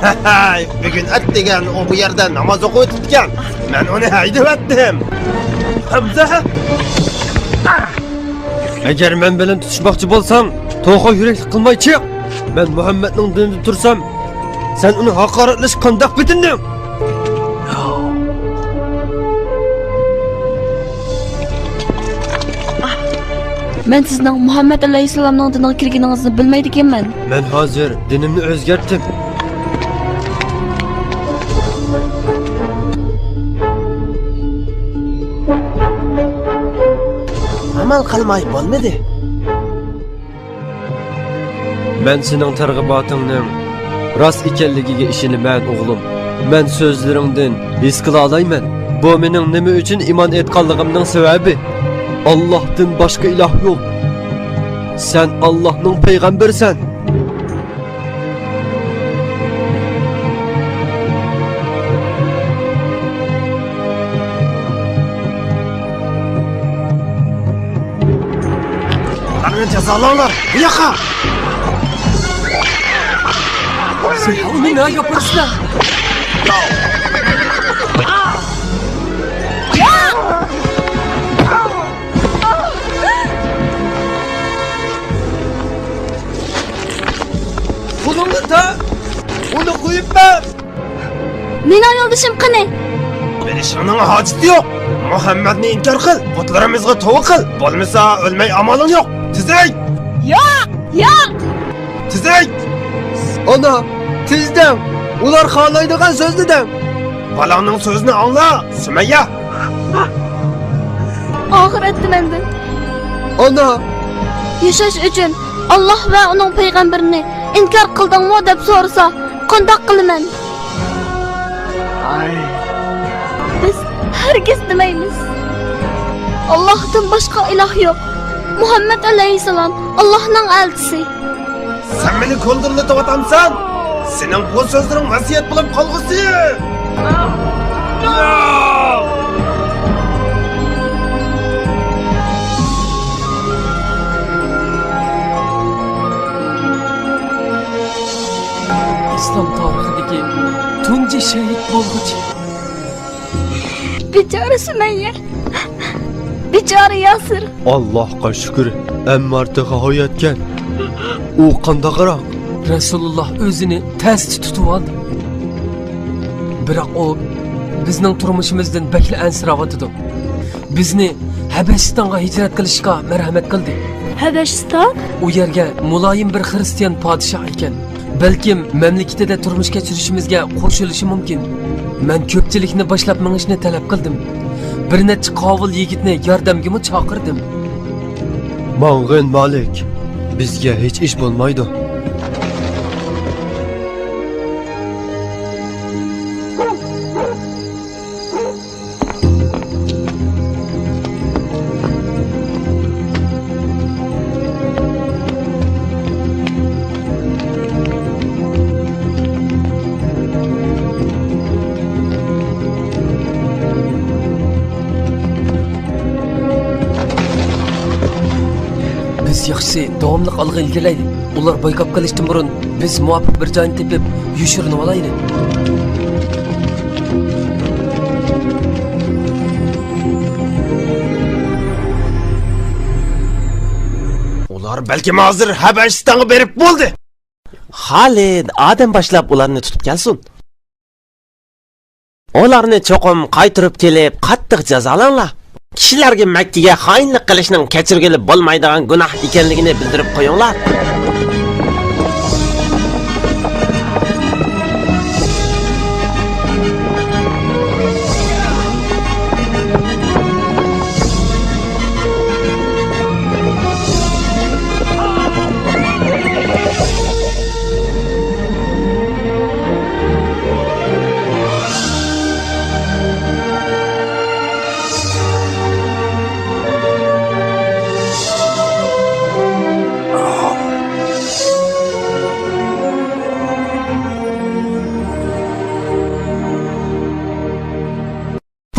ھەي، بۈگۈن ئەتىگەن ئۇ بۇ يەردە ناماز ئوقۇۋېتىپتىكەن. مەن ئۇنى ھەيدىۋەتتىم. ھەمزە! ئەگەر مەن بىلەن تۇتۇشماقچى بولساڭ، توخۇ يۈرەكلىك قىلماي چىق. مەن مۇھەممەدنىڭ دىنىدا تۇرسام، سەن ئۇنى ھاقارەتلەشكە قانداق پېتىندىڭ؟ مەن سىزنىڭ مۇھەممەد ئەلەيھىسسالامنىڭ دىنىغا كىرگىنىڭىزنى بىلمەيدىكەنمەن. مەن ھازىر دىنىمنى ئۆزگەرتتىم. ئەمەل قىلماي بولمىدى. مەن سېنىڭ تەرغىباتىڭنىڭ راست ئىكەنلىكىگە ئىشىنىمەن، ئوغلۇم. مەن سۆزلىرىڭدىن ھېس قىلالايمەن. بۇ مېنىڭ نېمە ئۈچۈن ئىمان ئېيتقانلىقىمنىڭ سەۋەبى. ئاللاھتىن باشقا ئىلاھ يوق. سەن ئاللاھنىڭ پەيغەمبىرىسەن. ئۇلارنى جازالاڭلار، بۇ ياققا! سىلەر ئۇنى نەگە ئاپىرىسىلەر؟ قولۇڭنى تار! ئۇنى قويۇپ بەر! مېنىڭ يولدىشىم قېنى؟ بېرىشىڭنىڭ ھاجىتى يوق. مۇھەممەدنى ئىنكار قىل، بۇتلىرىمىزغا توۋا قىل. بولمىسا ئۆلمەي ئامالىڭ يوق. تېزەي! ياق، ياق! تېزەي! ئانا، تېز دەڭ. ئۇلار خالايدىغان سۆزنى دەڭ. بالاڭنىڭ سۆزىنى ئاڭلا، سۈمەييە. ئاخىرەتتە مەندىن، ئانا، ياشاش ئۈچۈن ئاللاھ ۋە ئۇنىڭ پەيغەمبىرىنى ئىنكار قىلدىڭمۇ دەپ سورىسا، قانداق قىلىمەن؟ بىز ھەرگىز دېمەيمىز. ئاللاھتىن باشقا ئىلاھ يوق. مۇھەممەد ئەلەيھىسسالام ئاللاھنىڭ ئەلچىسى. سەن مېنى كولدۇرلىتىۋاتامسەن؟ سېنىڭ بۇ سۆزلىرىڭ ۋەسىيەت بولۇپ قالغۇسى! ئىسلام تارىخىدىكى تۇنجى شېھىت بولغۇچى. بىچارە سۈمەييە. بىچارە ياسىر. ئاللاھقا شۈكۈر، ئەممار تېخى ھاياتكەن. ئۇ قانداقراق؟ رەسۇلۇللاھ ئۆزىنى تەستە تۇتۇۋالدى. بىراق ئۇ بىزنىڭ تۇرمۇشىمىزدىن بەكلا ئەنسىرەۋاتىدۇ. بىزنى ھەبەشىستانغا ھىجرەت قىلىشقا مەرھەمەت قىلدى. ھەبەشىستان؟ ئۇ يەرگە مۇلايىم بىر خىرىستىيان پادىشاھ ئىكەن. بەلكىم مەملىكىتىدە تۇرمۇش كەچۈرۈشىمىزگە قوشۇلۇشى مۇمكىن. مەن كۆپچىلىكنى باشلاپ مېڭىشنى تەلەپ قىلدىم. بىر نەچچە قاۋۇل يىگىتنى ياردەمگىمۇ چاقىردىم. ماڭغىن مالىك، بىزگە ھېچ ئىش بولمايدۇ. داۋاملىق ئالغا ئىلگىرىلەيلى. ئۇلار بايقاپ قېلىشتىن بۇرۇن بىز مۇۋاپىق بىر جاينى تېپىپ يوشۇرۇنۇۋالايلى. ئۇلار بەلكىم ھازىر ھەبەشىستانغا بېرىپ بولدى. خالىد ئادەم باشلاپ ئۇلارنى تۇتۇپ كەلسۇن. ئۇلارنى چوقۇم قايتۇرۇپ كېلىپ، قاتتىق جازالاڭلار. كىشىلەرگە مەككىگە خائىنلىق قىلىشنىڭ كەچۈرگىلى بولمايدىغان گۇناھ ئىكەنلىكىنى بىلدۈرۈپ قويۇڭلار.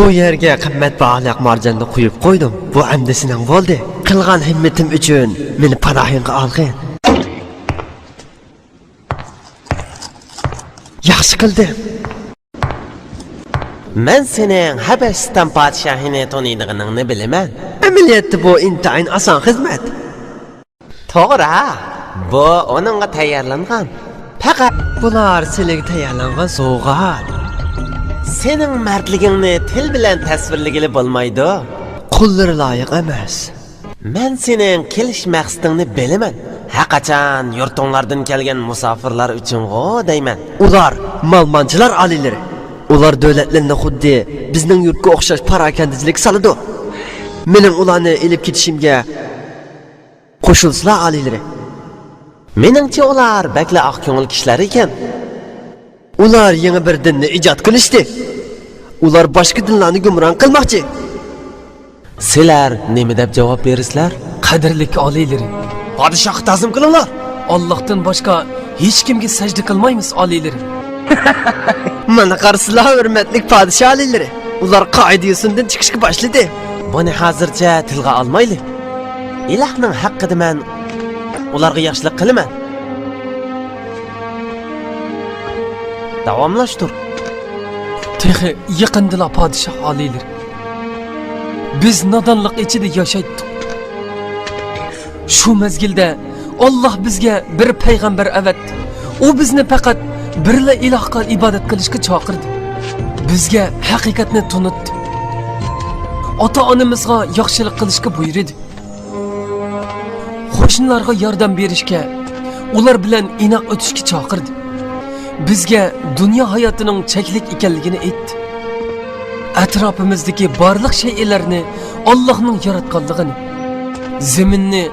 بۇ يەرگە قىممەت باھالىق مارجاننى قويۇپ قويدۇم. بۇ ئەمدى سېنىڭ بولدى. قىلغان ھىممىتىم ئۈچۈن مېنى پاناھىڭغا ئالغىن. ياخشى قىلدىم. مەن سېنىڭ ھەبەشىستان پادىشاھىنى تونۇيدىغىنىڭنى بىلىمەن. ئەمەلىيەتتە بۇ ئىنتايىن ئاسان خىزمەت. توغرا، بۇ ئۇنىڭغا تەييارلانغان. پەقەت بۇلار سىلىگە تەييارلانغان سوۋغات. سېنىڭ مەردلىكىڭنى تىل بىلەن تەسۋىرلىگىلى بولمايدۇ. قۇللىرى لايىق ئەمەس. مەن سېنىڭ كېلىش مەقسىتىڭنى بىلىمەن. ھەرقاچان يۇرتۇڭلاردىن كەلگەن مۇساپىرلار ئۈچۈنغۇ دەيمەن. ئۇلار مالىمانچىلار ئالىيلىرى. ئۇلار دۆلەتلىرىنى خۇددى بىزنىڭ يۇرتقا ئوخشاش پاراكەندىچىلىككە سالىدۇ. مېنىڭ ئۇلارنى ئېلىپ كېتىشىمگە قوشۇلسىلا ئالىيلىرى. مېنىڭچە ئۇلار بەكلا ئاق كۆڭۈل كىشىلەر ئىكەن. ئۇلار يېڭى بىر دىننى ئىجاد قىلىشتى. ئۇلار باشقا دىنلارنى گۇمران قىلماقچى. سىلەر نېمە دەپ جاۋاب بېرىسىلەر؟ قەدىرلىك ئالىيلىرى. پادىشاھقا تازىم قىلىڭلار. ئاللاھتىن باشقا ھېچكىمگە سەجدە قىلمايمىز، ئالىيلىرى. مانا قارىسىلا، ھۆرمەتلىك پادىشاھ ئالىيلىرى. ئۇلار قائىدە-يوسۇندىن چىقىشقا باشلىدى. بۇنى ھازىرچە تىلغا ئالمايلى. ئىلاھنىڭ ھەققىدە مەن ئۇلارغا ياخشىلىق قىلىمەن. داۋاملاشتۇر. تېخى يېقىندىلا پادىشاھ ئالىيلىرى. بىز نادانلىق ئىچىدە ياشايتتۇق. شۇ مەزگىلدە ئاللاھ بىزگە بىر پەيغەمبەر ئەۋەتتى. ئۇ بىزنى پەقەت بىرلا ئىلاھقا ئىبادەت قىلىشقا چاقىردى. بىزگە ھەقىقەتنى تونۇتتى. ئاتا-ئانىمىزغا ياخشىلىق قىلىشقا بۇيرۇدى. قوشنىلارغا ياردەم بېرىشكە، ئۇلار بىلەن ئىناق ئۆتۈشكە چاقىردى. بىزگە دۇنيا ھاياتىنىڭ چەكلىك ئىكەنلىكىنى ئېيتتى. ئەتراپىمىزدىكى بارلىق شەيئىلەرنى ئاللاھنىڭ ياراتقانلىقىنى، زېمىننى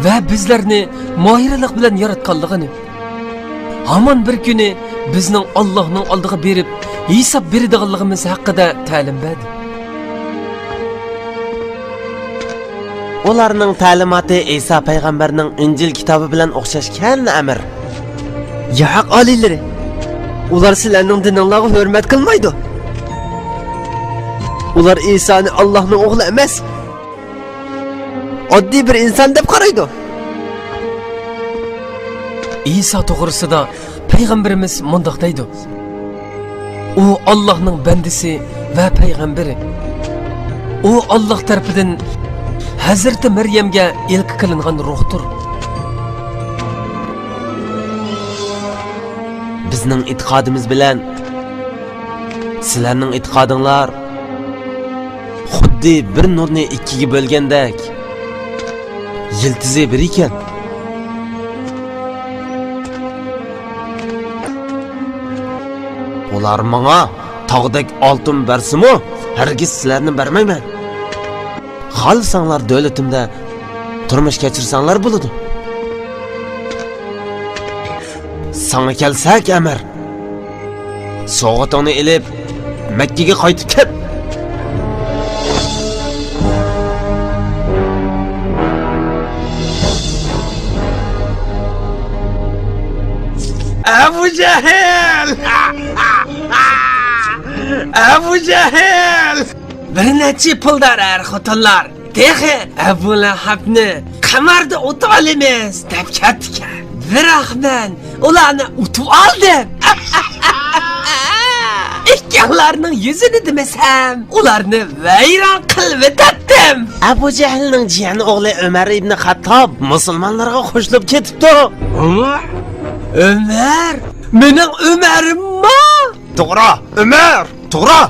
ۋە بىزلەرنى ماھىرلىق بىلەن ياراتقانلىقىنى، ھامان بىر كۈنى بىزنىڭ ئاللاھنىڭ ئالدىغا بېرىپ ھېساب بېرىدىغانلىقىمىز ھەققىدە تەلىم بەردى. ئۇلارنىڭ تەلىماتى ئىسا پەيغەمبەرنىڭ ئىنجىل كىتابى بىلەن ئوخشاشكەن، ئەمىر. ياق، ئالىيلىرى. ئۇلار سىلەرنىڭ دىنىڭلارغا ھۆرمەت قىلمايدۇ. ئۇلار ئىسانى ئاللاھنىڭ ئوغلى ئەمەس، ئاددىي بىر ئىنسان دەپ قارايدۇ. ئىسا توغرىسىدا پەيغەمبىرىمىز مۇنداق دەيدۇ: ئۇ ئاللاھنىڭ بەندىسى ۋە پەيغەمبىرى. ئۇ ئاللاھ تەرىپىدىن ھەزرىتى مەريەمگە ئىلقا قىلىنغان روھتۇر. بىزنىڭ ئېتىقادىمىز بىلەن سىلەرنىڭ ئېتىقادىڭلار خۇددى بىر نۇرنى ئىككىگە بۆلگەندەك، يىلتىزى بىر ئىكەن. ئۇلار ماڭا تاغدەك ئالتۇن بەرسىمۇ، ھەرگىز سىلەرنى بەرمەيمەن. خالىساڭلار دۆلىتىمدە تۇرمۇش كەچۈرسەڭلار بولىدۇ. ساڭا كەلسەك، ئەمىر، سوۋغىتىڭنى ئېلىپ، مەككىگە قايتىپ كەت. ئەبۇ جەھىل! ئەبۇ جەھىل! بىر نەچچە پۇلدار ئەر-خوتۇنلار تېخى ئەبۇ لەھەبنى قىماردا ئۇتۇۋالىمىز دەپ كەتتىكەن. بىراق مەن ئۇلارنى ئۇتۇۋالدىم. ئىككىڭلارنىڭ يۈزىنى دېمىسەم، ئۇلارنى ۋەيران قىلىۋېتەتتىم. ئەبۇ جەھىلنىڭ جىيەن ئوغلى ئۆمەر ئىبنى خەتتاب مۇسۇلمانلارغا قوشۇلۇپ كېتىپتۇ. ئۆمەر؟ ئۆمەر؟ مېنىڭ ئۆمەرمۇ؟ توغرا، ئۆمەر! توغرا!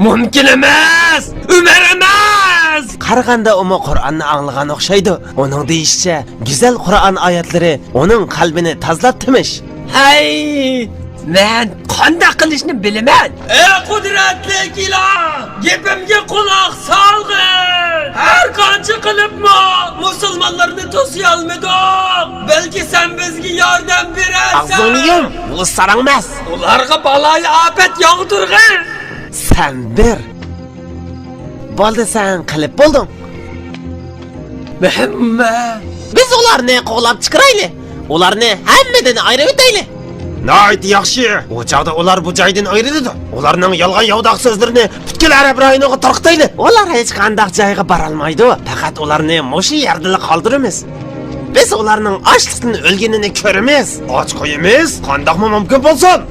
مۇمكىن ئەمەس! ئۆمەر ئەمەس! قارىغاندا ئۇمۇ قۇرئاننى ئاڭلىغان ئوخشايدۇ. ئۇنىڭ دېيىشىچە، گۈزەل قۇرئان ئايەتلىرى ئۇنىڭ قەلبىنى تازىلاپتىمىش. ھەي، مەن قانداق قىلىشنى بىلىمەن. ئەي قۇدرەتلىك ئىلاھ، گېپىمگە قۇلاق سالغىن. ھەر قانچە قىلىپمۇ مۇسۇلمانلارنى توسۇيالمىدۇق. بەلكى سەن بىزگە ياردەم بېرەرسەن. ئاغزىڭنى يۇم، ئۇلۇس ساراڭ ئەمەس. ئۇلارغا بالايىئاپەت ياغدۇرغىن. سەن بىر. بولدى، سەن قىلىپ بولدۇڭ. مۇھەممەد. بىز ئۇلارنى قوغلاپ چىقىرايلى. ئۇلارنى ھەممىدىن ئايرىۋېتەيلى. ناھايىتى ياخشى. ئۇ چاغدا ئۇلار بۇ جايدىن ئايرىلىدۇ. ئۇلارنىڭ يالغان ياۋىداق سۆزلىرىنى پۈتكۈل ئەرەب رايونىغا تارقىتايلى. ئۇلار ھېچقانداق جايغا بارالمايدۇ. پەقەت ئۇلارنى مۇشۇ يەردىلا قالدۇرىمىز. بىز ئۇلارنىڭ ئاچلىقتىن ئۆلگىنىنى كۆرىمىز. ئاچ قويىمىز؟ قانداقمۇ مۇمكىن بولسۇن؟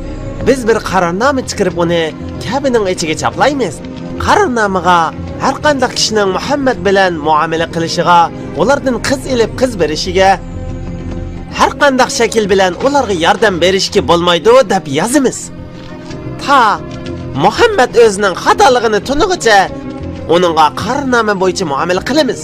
بىز بىر قارارنامە چىقىرىپ، ئۇنى كەبىنىڭ ئىچىگە چاپلايمىز. قارارنامىغا ھەرقانداق كىشىنىڭ مۇھەممەد بىلەن مۇئامىلە قىلىشىغا، ئۇلاردىن قىز ئېلىپ قىز بېرىشىگە، ھەرقانداق شەكىل بىلەن ئۇلارغا ياردەم بېرىشكە بولمايدۇ، دەپ يازىمىز. تا مۇھەممەد ئۆزىنىڭ خاتالىقىنى تونۇغۇچە، ئۇنىڭغا قارارنامە بويىچە مۇئامىلە قىلىمىز.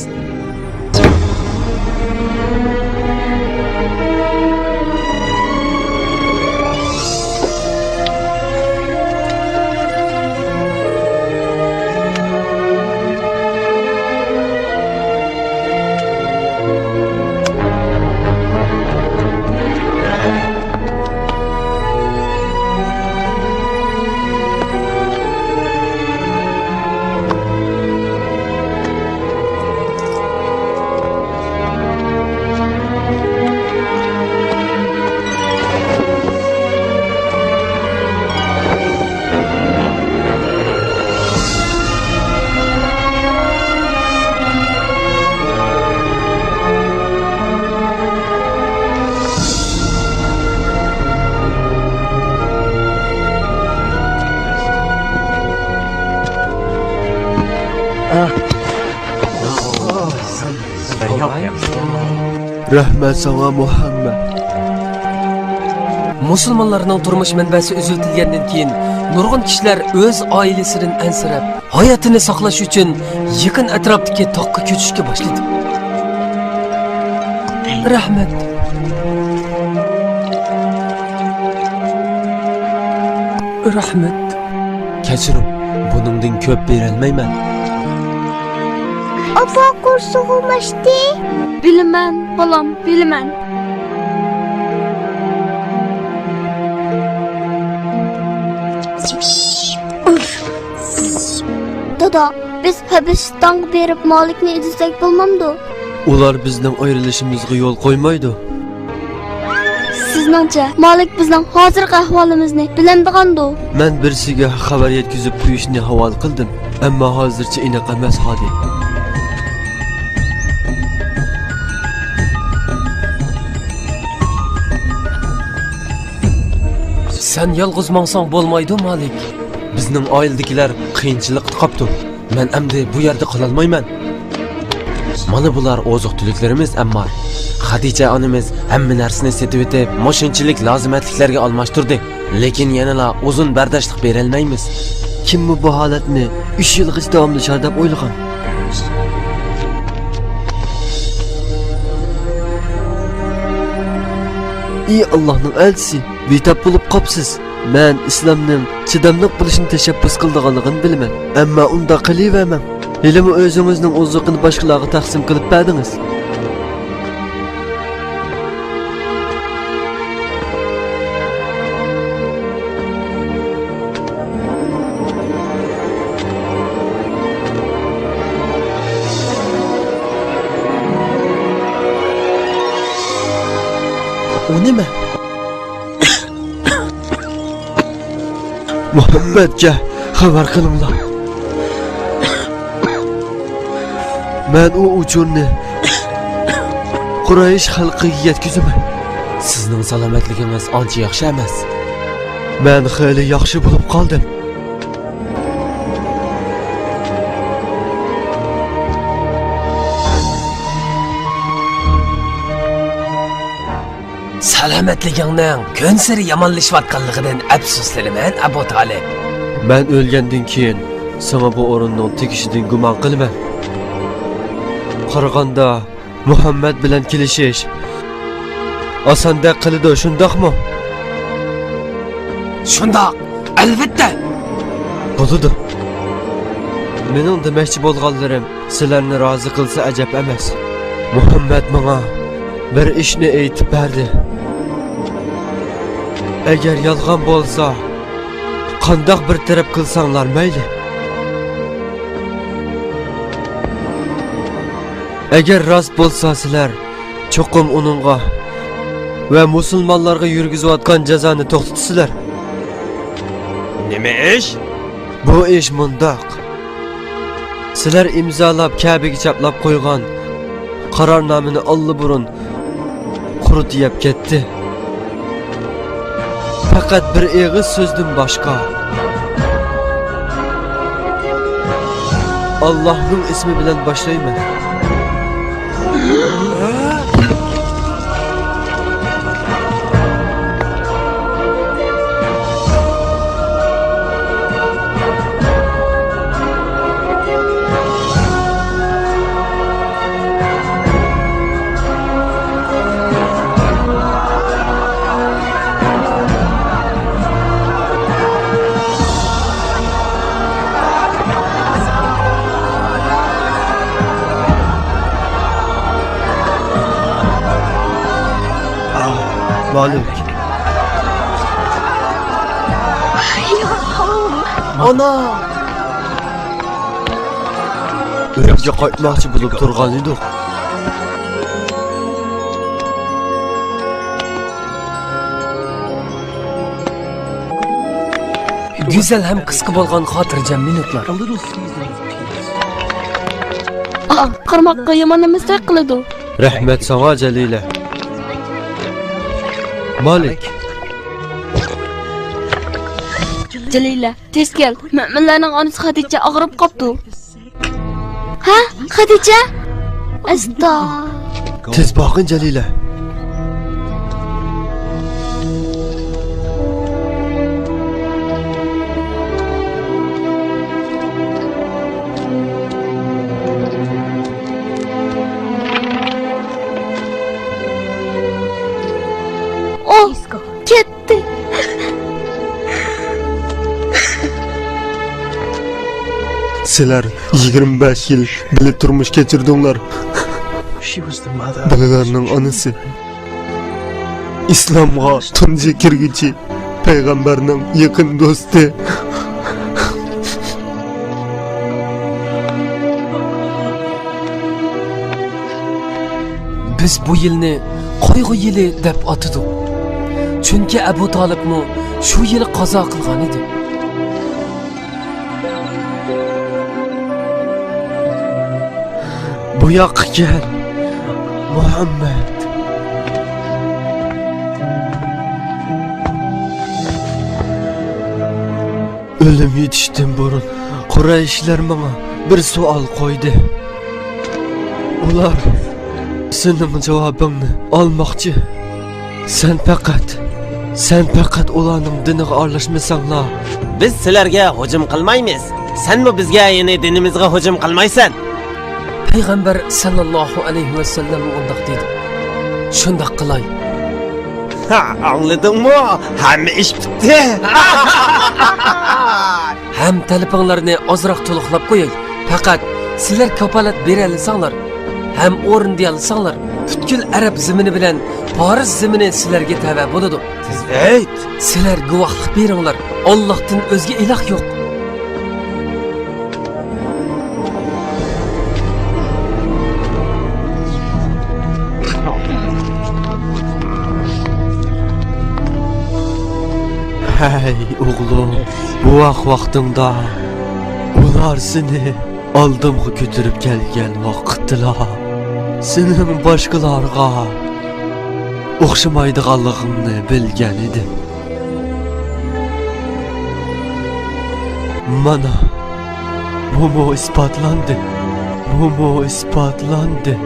رەھمەت ساڭا، مۇھەممەد. مۇسۇلمانلارنىڭ تۇرمۇش مەنبەسى ئۈزۈۋېتىلگەندىن كېيىن، نۇرغۇن كىشىلەر ئۆز ئائىلىسىدىن ئەنسىرەپ، ھاياتىنى ساقلاش ئۈچۈن يېقىن ئەتراپتىكى تاغقا كۆچۈشكە باشلىدى. رەھمەت. رەھمەت. كەچۈرۈڭ، بۇنىڭدىن كۆپ بېرەلمەيمەن. ئاپا قورسىقىم ئاچتى. بىلىمەن، بالام، بىلىمەن. دادا، بىز ھەبىشىستانغا بېرىپ مالىكنى ئىزدىسەك بولمامدۇ؟ ئۇلار بىزنىڭ ئايرىلىشىمىزغا يول قويمايدۇ. سىزنىڭچە، مالىك بىزنىڭ ھازىرقى ئەھۋالىمىزنى بىلەمدىغاندۇ؟ مەن بىرسىگە خەۋەر يەتكۈزۈپ قويۇشنى ھاۋالە قىلدىم، ئەمما ھازىرچە ئېنىق ئەمەس، خادىم. سەن يالغۇز ماڭساڭ بولمايدۇ، مالىك. بىزنىڭ ئائىلىدىكىلەر قىيىنچىلىقتا قاپتۇ. مەن ئەمدى بۇ يەردە قالالمايمەن. مانا بۇلار ئوزۇق-تۈلۈكلىرىمىز، ئەممار. خەدىچە ئانىمىز ھەممە نەرسىنى سېتىۋېتىپ، مۇشۇنچىلىك لازىمەتلىكلەرگە ئالماشتۇردى. لېكىن يەنىلا ئۇزۇن بەرداشلىق بېرەلمەيمىز. كىممۇ بۇ ھالەتنى ئۈچ يىلغىچە داۋاملىشار دەپ ئويلىغان؟ ئى ئاللاھنىڭ ئەلچىسى، بىتاپ بولۇپ قاپسىز. مەن ئىسلامنىڭ چىداملىق بولۇشنى تەشەببۇس قىلىدىغانلىقىنى بىلىمەن، ئەمما ئۇنداق قىلىۋەرمەڭ. ھېلىمۇ ئۆزىڭىزنىڭ ئوزۇقىنى باشقىلارغا تەقسىم قىلىپ بەردىڭىز. ئۇ نېمە؟ مۇھەممەدكە خەۋەر قىلىڭلار. مەن ئۇ ئۇچۇرنى قۇرەيش خەلقىگە يەتكۈزىمەن. سىزنىڭ سالامەتلىكىڭىز ئانچە ياخشى ئەمەس. مەن خېلى ياخشى بولۇپ قالدىم. سالامەتلىكىڭنىڭ كۈنسېرى يامانلىشىۋاتقانلىقىدىن ئەپسۇسلىنىمەن، ئەبۇ تالىپ. مەن ئۆلگەندىن كېيىن ساڭا بۇ ئورۇننىڭ تېگىشىدىن گۇمان قىلىمەن. قارىغاندا، مۇھەممەد بىلەن كېلىشىش ئاساندەك قىلىدۇ، شۇنداقمۇ؟ شۇنداق، ئەلۋەتتە. بولىدۇ. مېنىڭ دېمەكچى بولغانلىرىم سىلەرنى رازى قىلسا ئەجەب ئەمەس. مۇھەممەد ماڭا بىر ئىشنى ئېيتىپ بەردى. ئەگەر يالغان بولسا، قانداق بىر تەرەپ قىلساڭلار مەيلى. ئەگەر راست بولسا، سىلەر چوقۇم ئۇنىڭغا ۋە مۇسۇلمانلارغا يۈرگۈزۈۋاتقان جازانى توختىتىسىلەر. نېمە ئىش؟ بۇ ئىش مۇنداق. سىلەر ئىمزالاپ، كەبىگە چاپلاپ قويغان قارارنامىنى ئاللىبۇرۇن قۇرت يەپ كەتتى. پەقەت بىر ئېغىز سۆزدىن باشقا. ئاللاھنىڭ ئىسمى بىلەن باشلايمەن. مالىك. ئانا! ئۆيگە قايتماقچى بولۇپ تۇرغان ئىدۇق. گۈزەل ھەم قىسقا بولغان خاتىرجەم مىنۇتلار. ئاھ، قارىماققا يامان ئەمەستەك قىلىدۇ. رەھمەت ساڭا، جەلىلە. مالىك. جەلىلە، تېز كەل. مۆمىنلەرنىڭ ئانىسى خەدىچە ئاغرىپ قاپتۇ. ھە؟ خەدىچە؟ ئەستا. تېز بارغىن، جەلىلە. ئۇ كەتتى. سىلەر يىگىرمە بەش يىل بىللە تۇرمۇش كەچۈردۈڭلار. بالىلارنىڭ ئانىسى. ئىسلامغا تۇنجى كىرگۈچى، پەيغەمبەرنىڭ يېقىن دوستى. بىز بۇ يىلنى قايغۇ يىلى دەپ ئاتىدۇق. چۈنكى ئەبۇ تالىپمۇ شۇ يىلى قازا قىلغان ئىدى. بۇ ياققا كەل، مۇھەممەد. ئۆلۈم يېتىشتىن بۇرۇن قۇرەيشلەر ماڭا بىر سوئال قويدى. ئۇلار سېنىڭ جاۋابىڭنى ئالماقچى. سەن پەقەت، سەن پەقەت ئۇلارنىڭ دىنىغا ئارىلاشمىساڭلا. بىز سىلەرگە ھۇجۇم قىلمايمىز. سەنمۇ بىزگە، يەنى دىنىمىزغا ھۇجۇم قىلمايسەن. پەيغەمبەر سەللەللاھۇ ئەلەيھى ۋەسەللەم مۇنداق دېدى. شۇنداق قىلاي. ھا، ئاڭلىدىڭمۇ؟ ھەممە ئىش پۈتتى. ھەم تەلىپىڭلارنى ئازراق تولۇقلاپ قوياي. پەقەت سىلەر كاپالەت بېرەلىسەڭلار ھەم ئورۇندىيالىساڭلار، پۈتكۈل ئەرەب زېمىنى بىلەن پارس زېمىنى سىلەرگە تەۋە بولىدۇ. تېز ئېيت! سىلەر گۇۋاھلىق بېرىڭلار، ئاللاھتىن ئۆزگە ئىلاھ يوق. ھەي ئوغلۇم، بوۋاق ۋاقتىڭدا ئۇلار سېنى ئالدىمغا كۆتۈرۈپ كەلگەن ۋاقىتتىلا، سېنىڭ باشقىلارغا ئوخشىمايدىغانلىقىڭنى بىلگەن ئىدىم. مانا، بۇمۇ ئىسپاتلاندى. بۇمۇ ئىسپاتلاندى.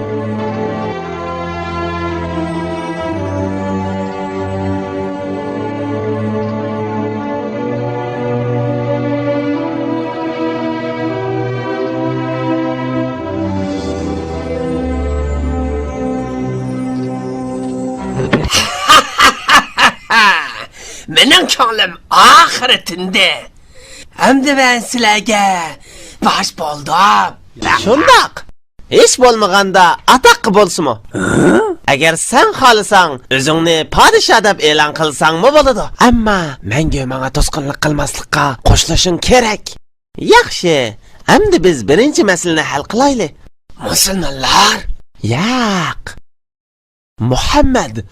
مېنىڭ كۆڭلۈم ئاخىرى تىندى. ئەمدى مەن سىلەرگە باش بولدۇم. شۇنداق. ھېچ بولمىغاندا ئاتاققا بولسىمۇ. ئەگەر سەن خالىساڭ، ئۆزۈڭنى پادىشاھ دەپ ئېلان قىلساڭمۇ بولىدۇ. ئەمما مەڭگۈ ماڭا توسقۇنلۇق قىلماسلىققا قوشۇلۇشۇڭ كېرەك. ياخشى، ئەمدى بىز بىرىنچى مەسىلىنى ھەل قىلايلى. مۇسۇلمانلار؟ ياق. مۇھەممەد.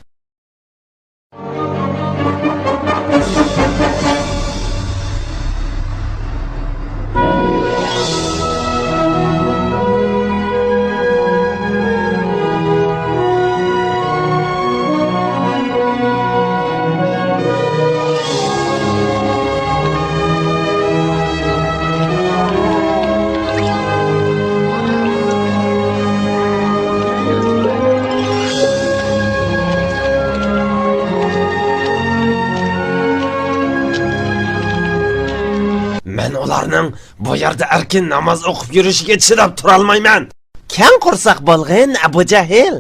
مەن ئۇلارنىڭ بۇ يەردە ئەركىن ناماز ئوقۇپ يۈرۈشىگە چىداپ تۇرالمايمەن. كەڭ قورساق بولغىن، ئەبۇ جەھىل.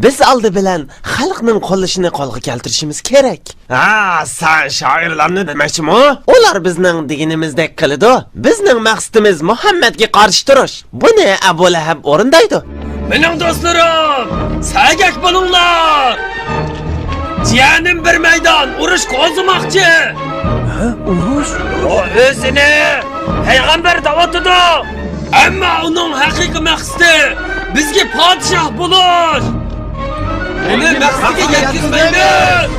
بىز ئالدى بىلەن خەلقنىڭ قوللىشىنى قولغا كەلتۈرۈشىمىز كېرەك. ھا، سەن شائىرلارنى دېمەكچىمۇ؟ ئۇلار بىزنىڭ دېگىنىمىزدەك قىلىدۇ. بىزنىڭ مەقسىتىمىز مۇھەممەدكە قارشى تۇرۇش. بۇنى ئەبۇ لەھەب ئورۇندايدۇ. مېنىڭ دوستلىرىم، سەگەك بولۇڭلار! جىيەنىم بىر مەيدان ئۇرۇش قوزغىماقچى. ھە، ئۇرۇش؟ ئۇ ئۆزىنى پەيغەمبەر دەۋاتىدۇ. ئەمما ئۇنىڭ ھەقىقىي مەقسىتى بىزگە پادىشاھ بولۇش. ئۇنى مەقسىتىگە يەتكۈزمەيمىز.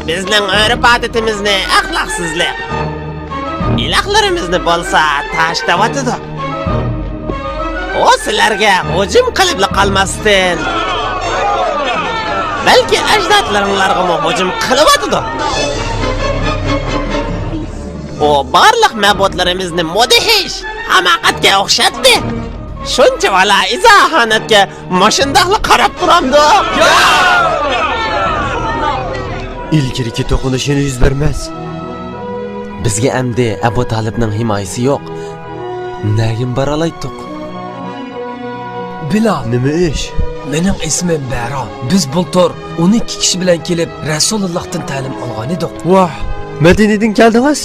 بىزنىڭ ئۆرپ-ئادىتىمىزنى ئەخلاقسىزلىق، ئىلاھلىرىمىزنى بولسا تاش دەۋاتىدۇ. ئۇ سىلەرگە ھۇجۇم قىلىپلا قالماستىن، بەلكى ئەجدادلىرىڭلارغىمۇ ھۇجۇم قىلىۋاتىدۇ. ئۇ بارلىق مەبۇدلىرىمىزنى مۇدھىش ھاماقەتكە ئوخشاتتى. شۇنچە بالا ئىزا-ئاھانەتكە مۇشۇنداقلا قاراپ تۇرامدۇ؟ ئىلگىرىكى توقۇنۇش يەنە يۈز بەرمەس. بىزگە ئەمدى ئەبۇ تالىپنىڭ ھىمايىسى يوق. نەگىمۇ بارالايتتۇق؟ بىلال. نېمە ئىش؟ مېنىڭ ئىسمىم بەرا. بىز بۇلتۇر ئون ئىككى كىشى بىلەن كېلىپ، رەسۇلۇللاھتىن تەلىم ئالغانىدۇق. ۋاھ، مەدىنىدىن كەلدىڭىز؟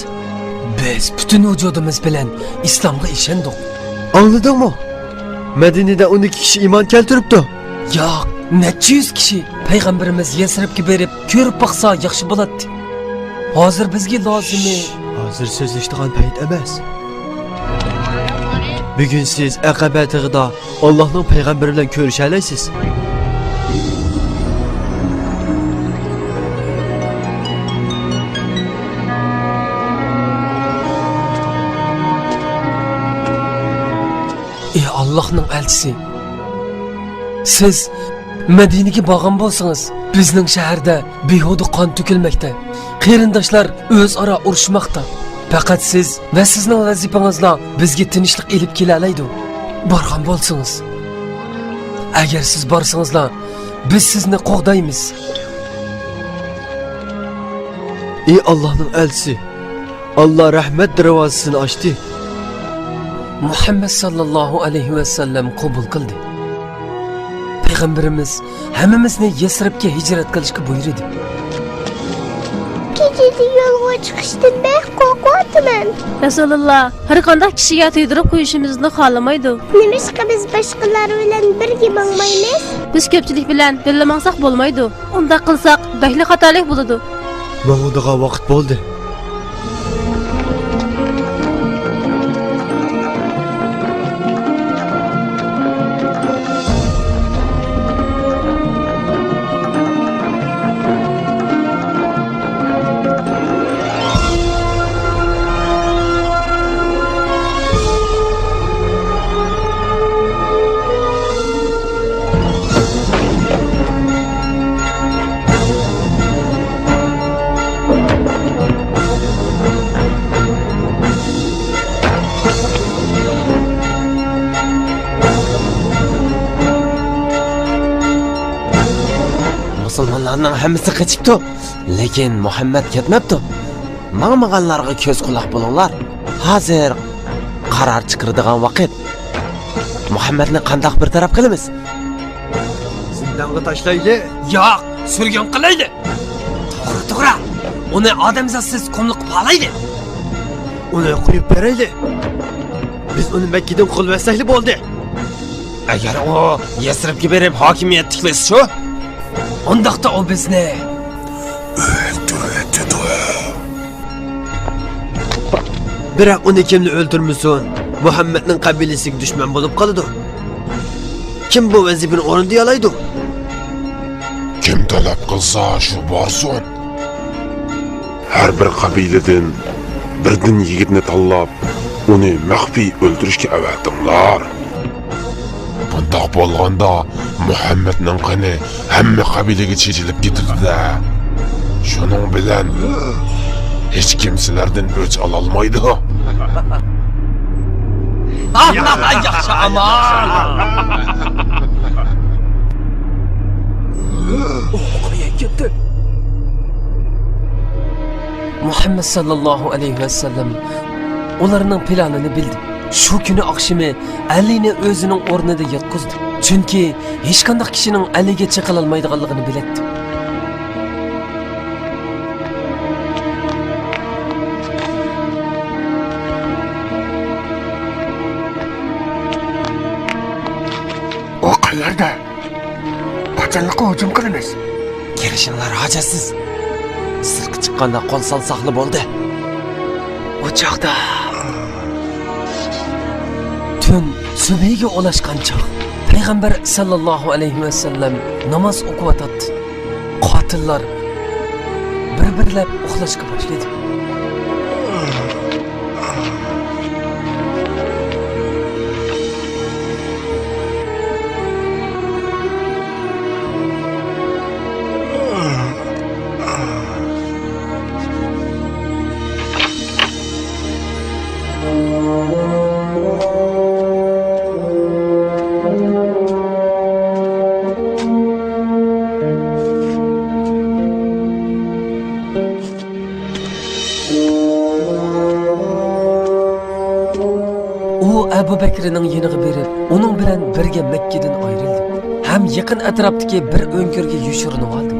بىز پۈتۈن ۋۇجۇدىمىز بىلەن ئىسلامغا ئىشەندۇق. ئاڭلىدىڭمۇ؟ مەدىنىدە ئون ئىككى كىشى ئىمان كەلتۈرۈپتۇ. ياق، نەچچە يۈز كىشى. پەيغەمبىرىمىز يەسرىبكە بېرىپ كۆرۈپ باقسا ياخشى بولاتتى. ھازىر بىزگە لازىمى. شش، ھازىر سۆزلىشىدىغان پەيت ئەمەس. بۈگۈن سىز ئەقەبە تېغىدا ئاللاھنىڭ پەيغەمبىرى بىلەن كۆرۈشەلەيسىز. ئى ئاللاھنىڭ ئەلچىسى! سىز مەدىنىگە بارغان بولسىڭىز، بىزنىڭ شەھەردە بىھۇدە قان تۆكۈلمەكتە. قېرىنداشلار ئۆزئارا ئۇرۇشماقتا. پەقەت سىز ۋە سىزنىڭ ۋەزىپىڭىزلا بىزگە تىنچلىق ئېلىپ كېلەلەيدۇ. بارغان بولسىڭىز. ئەگەر سىز بارسىڭىزلا، بىز سىزنى قوغدايمىز. ئى ئاللاھنىڭ ئەلچىسى! ئاللا رەھمەت دەرۋازىسىنى ئاچتى. مۇھەممەد ساللاللاھۇ ئەلەيھى ۋەسەللەم قوبۇل قىلدى. پەيغەمبىرىمىز ھەممىمىزنى يەسرىبكە ھىجرەت قىلىشقا بۇيرۇدى. كېچىدە يولغا چىقىشتىن بەك قورقۇۋاتىمەن. رەسۇلۇللا ھەر قانداق كىشىگە تۇيدۇرۇپ قويۇشىمىزنى خالىمايدۇ. نېمىشقا بىز باشقىلار بىلەن بىرگە ماڭمايمىز؟ بىز كۆپچىلىك بىلەن بىللە ماڭساق بولمايدۇ. ئۇنداق قىلساق بەكلا خاتالىق بولىدۇ. ماڭىدىغان ۋاقىت بولدى. ئۇلارنىڭ ھەممىسى قېچىپتۇ، لېكىن مۇھەممەد كەتمەپتۇ. ماڭمىغانلارغا كۆز قۇلاق بولۇڭلار. ھازىر قارار چىقىرىدىغان ۋاقىت. مۇھەممەدنى قانداق بىر تەرەپ قىلىمىز؟ زىندانغا تاشلايلى. ياق، سۈرگۈن قىلايلى. توغرا، توغرا. ئۇنى ئادەمزاتسىز قۇملۇققا پالايلى. ئۇنى قويۇپ بېرەيلى. بىز ئۇنى مەككىدىن قوغلىۋەتسەكلا بولدى. ئەگەر ئۇ يەسرىبكە بېرىپ ھاكىمىيەت تىكلىسىچۇ؟ ئۇنداقتا ئۇ بىزنى ئۆلتۈرۈۋېتىدۇ. بىراق ئۇنى كىملا ئۆلتۈرمىسۇن، مۇھەممەدنىڭ قەبىلىسىگە دۈشمەن بولۇپ قالىدۇ. كىم بۇ ۋەزىپىنى ئورۇندىيالايدۇ؟ كىم تەلەپ قىلسا، شۇ بارسۇن. ھەر بىر قەبىلىدىن بىردىن يىگىتنى تاللاپ، ئۇنى مەخپىي ئۆلتۈرۈشكە ئەۋەتىڭلار. بۇنداق بولغاندا، مۇھەممەدنىڭ قېنى ھەممە قەبىلىگە چېچىلىپ كېتىدۇ-دە. شۇنىڭ بىلەن ھېچكىم سىلەردىن ئۆچ ئالالمايدۇ. ياخشى ئامال. ئۇ قاياققا كەتتى؟ مۇھەممەد ساللاللاھۇ ئەلەيھى ۋەسەللەم ئۇلارنىڭ پىلانىنى بىلدى. شۇ كۈنى ئاخشىمى ئەلىنى ئۆزىنىڭ ئورنىدا ياتقۇزدى. چۈنكى ھېچقانداق كىشىنىڭ ئەلىگە چېقىلالمايدىغانلىقىنى بىلەتتى. ئۇ قەيەردە؟ قاچانلىققا ھۇجۇم قىلىمىز؟ كىرىشىڭلار ھاجەتسىز. سىرتقا چىققاندا قول سالساقلا بولدى. ئۇ چاغدا تۈن سۈبھىگە ئۇلاشقان چاغ. پەيغەمبەر ساللاللاھۇ ئەلەيھى ۋەسەللەم ناماز ئوقۇۋاتاتتى. قاتىللار بىر-بىرلەپ ئۇخلاشقا باشلىدى. ئۇ ئەبۇ بەكرىنىڭ يېنىغا بېرىپ، ئۇنىڭ بىلەن بىرگە مەككىدىن ئايرىلدى ھەم يېقىن ئەتراپتىكى بىر ئۆڭكۈرگە يوشۇرۇنۇۋالدى.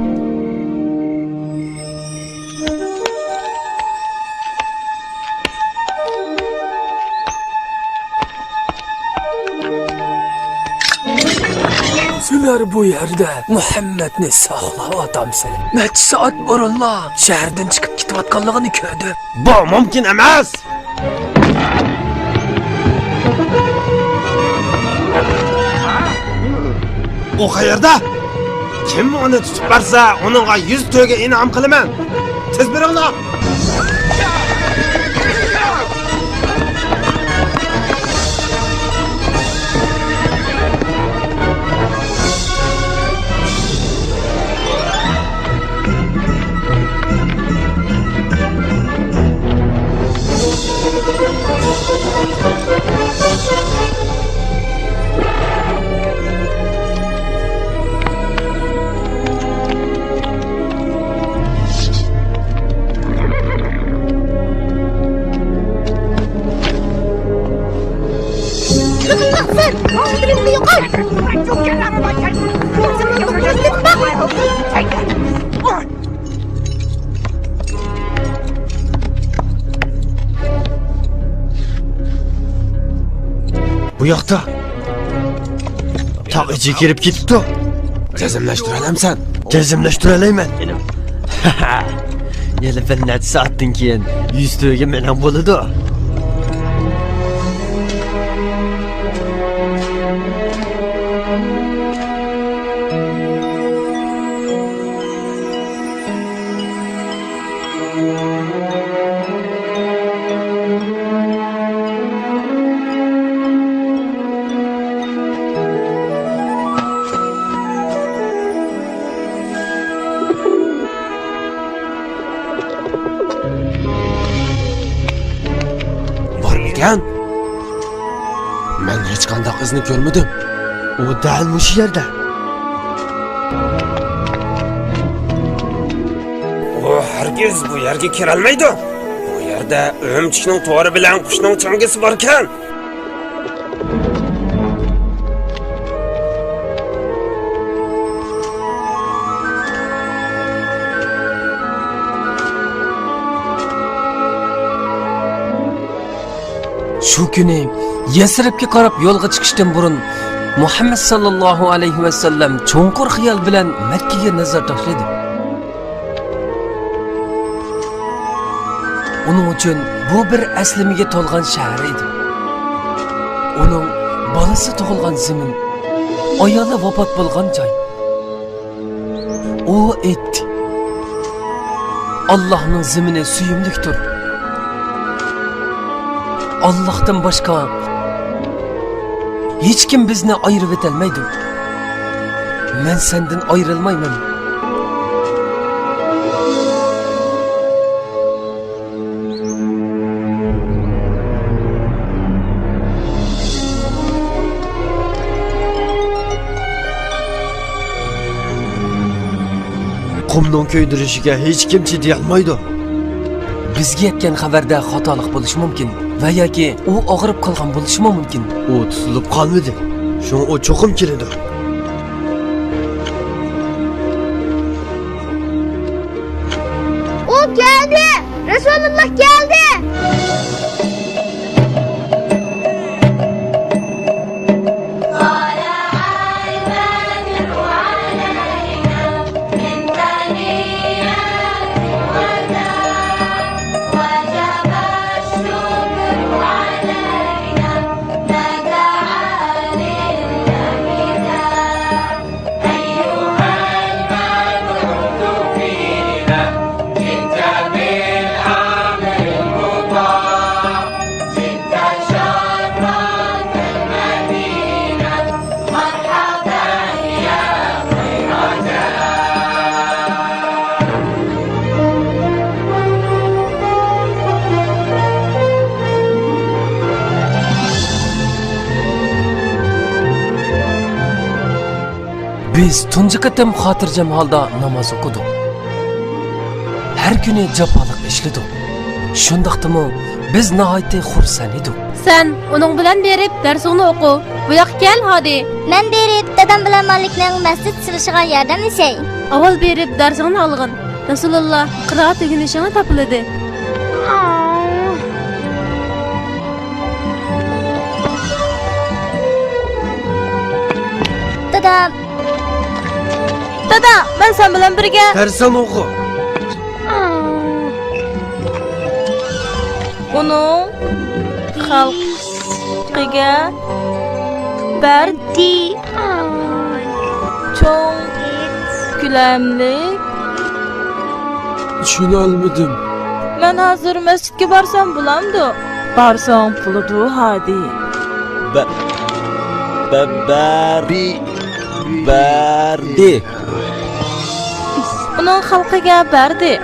سىلەر بۇ يەردە مۇھەممەدنى ساقلاۋاتامسىلەر؟ نەچچە سائەت بۇرۇنلا شەھەردىن چىقىپ كېتىۋاتقانلىقىنى كۆردۈم. بۇ مۇمكىن ئەمەس! ئۇ قەيەردە؟ كىم ئۇنى تۇتۇپ بەرسە، ئۇنىڭغا يۈز تۆگە ئىنئام قىلىمەن. تېز بېرىڭلار! بۇ ياقتا. تاغ ئىچىگە كىرىپ كېتىپتۇ. جەزملەشتۈرەلەمسەن؟ جەزملەشتۈرەلەيمەن. يەنە بىر نەچچە سائەتتىن كېيىن يۈز تۆگە مېنىڭ بولىدۇ. بارمىكەن؟ مەن ھېچقانداق ئىزنى كۆرمىدىم. ئۇ دەل مۇشۇ يەردە. بىز بۇ يەرگە كىرەلمەيدۇ. بۇ يەردە ئۆمۈچۈكنىڭ تورى بىلەن قۇشنىڭ چاڭگىسى باركەن. شۇ كۈنى يەسرىبكە قاراپ يولغا چىقىشتىن بۇرۇن، مۇھەممەد ساللاللاھۇ ئەلەيھى ۋەسەللەم چوڭقۇر خىيال بىلەن مەككىگە نەزەر تاشلىدى. ئۇنىڭ ئۈچۈن بۇ بىر ئەسلىمىگە تولغان شەھەر ئىدى. ئۇنىڭ بالىسى تۇغۇلغان زېمىن، ئايالى ۋاپات بولغان جاي. ئۇ ئېيتتى، ئاللاھنىڭ زېمىنى سۆيۈملۈكتۇر. ئاللاھتىن باشقا ھېچكىم بىزنى ئايرىۋېتەلمەيدۇ. مەن سەندىن ئايرىلمايمەن. قۇمنىڭ كۆيدۈرۈشىگە ھېچكىم چىدىيالمايدۇ. بىزگە يەتكەن خەۋەردە خاتالىق بولۇشى مۇمكىن ۋە ياكى ئۇ ئاغرىپ قالغان بولۇشىمۇ مۇمكىن. ئۇ تۇتۇلۇپ قالمىدى. شۇڭا ئۇ چوقۇم كېلىدۇ. ئۇ كەلدى! رەسۇلۇللاھ كەلدى! بىز تۇنجى قېتىم خاتىرجەم ھالدا ناماز ئوقۇدۇق. ھەر كۈنى جاپالىق ئىشلىدۇق. شۇنداقتىمۇ بىز ناھايىتى خۇرسەن ئىدۇق. سەن ئۇنىڭ بىلەن بېرىپ دەرسىڭنى ئوقۇ. بۇ ياققا كەل، ھادى. مەن بېرىپ دادام بىلەن مالىكنىڭ مەسچىت سېلىشىغا ياردەملىشەي. ئاۋۋال بېرىپ دەرسىڭنى ئالغىن. رەسۇلۇللا قىرائەت ئۆگىنىشىڭنى تاپىلىدى. دادا. دادا، مەن سەن بىلەن بىرگە. دەرسىڭنى ئوقۇ. ئۇنىڭ خەلقىگە بەردى. چوڭ كۆلەملىك. چۈشىنەلمىدىم. مەن ھازىر مەسچىتكە بارسام بولامدۇ؟ بارساڭ بولىدۇ، ھادى. بە-، بە-، بەر-، بەردى. ئۇنىڭ خەلقىگە بەردى.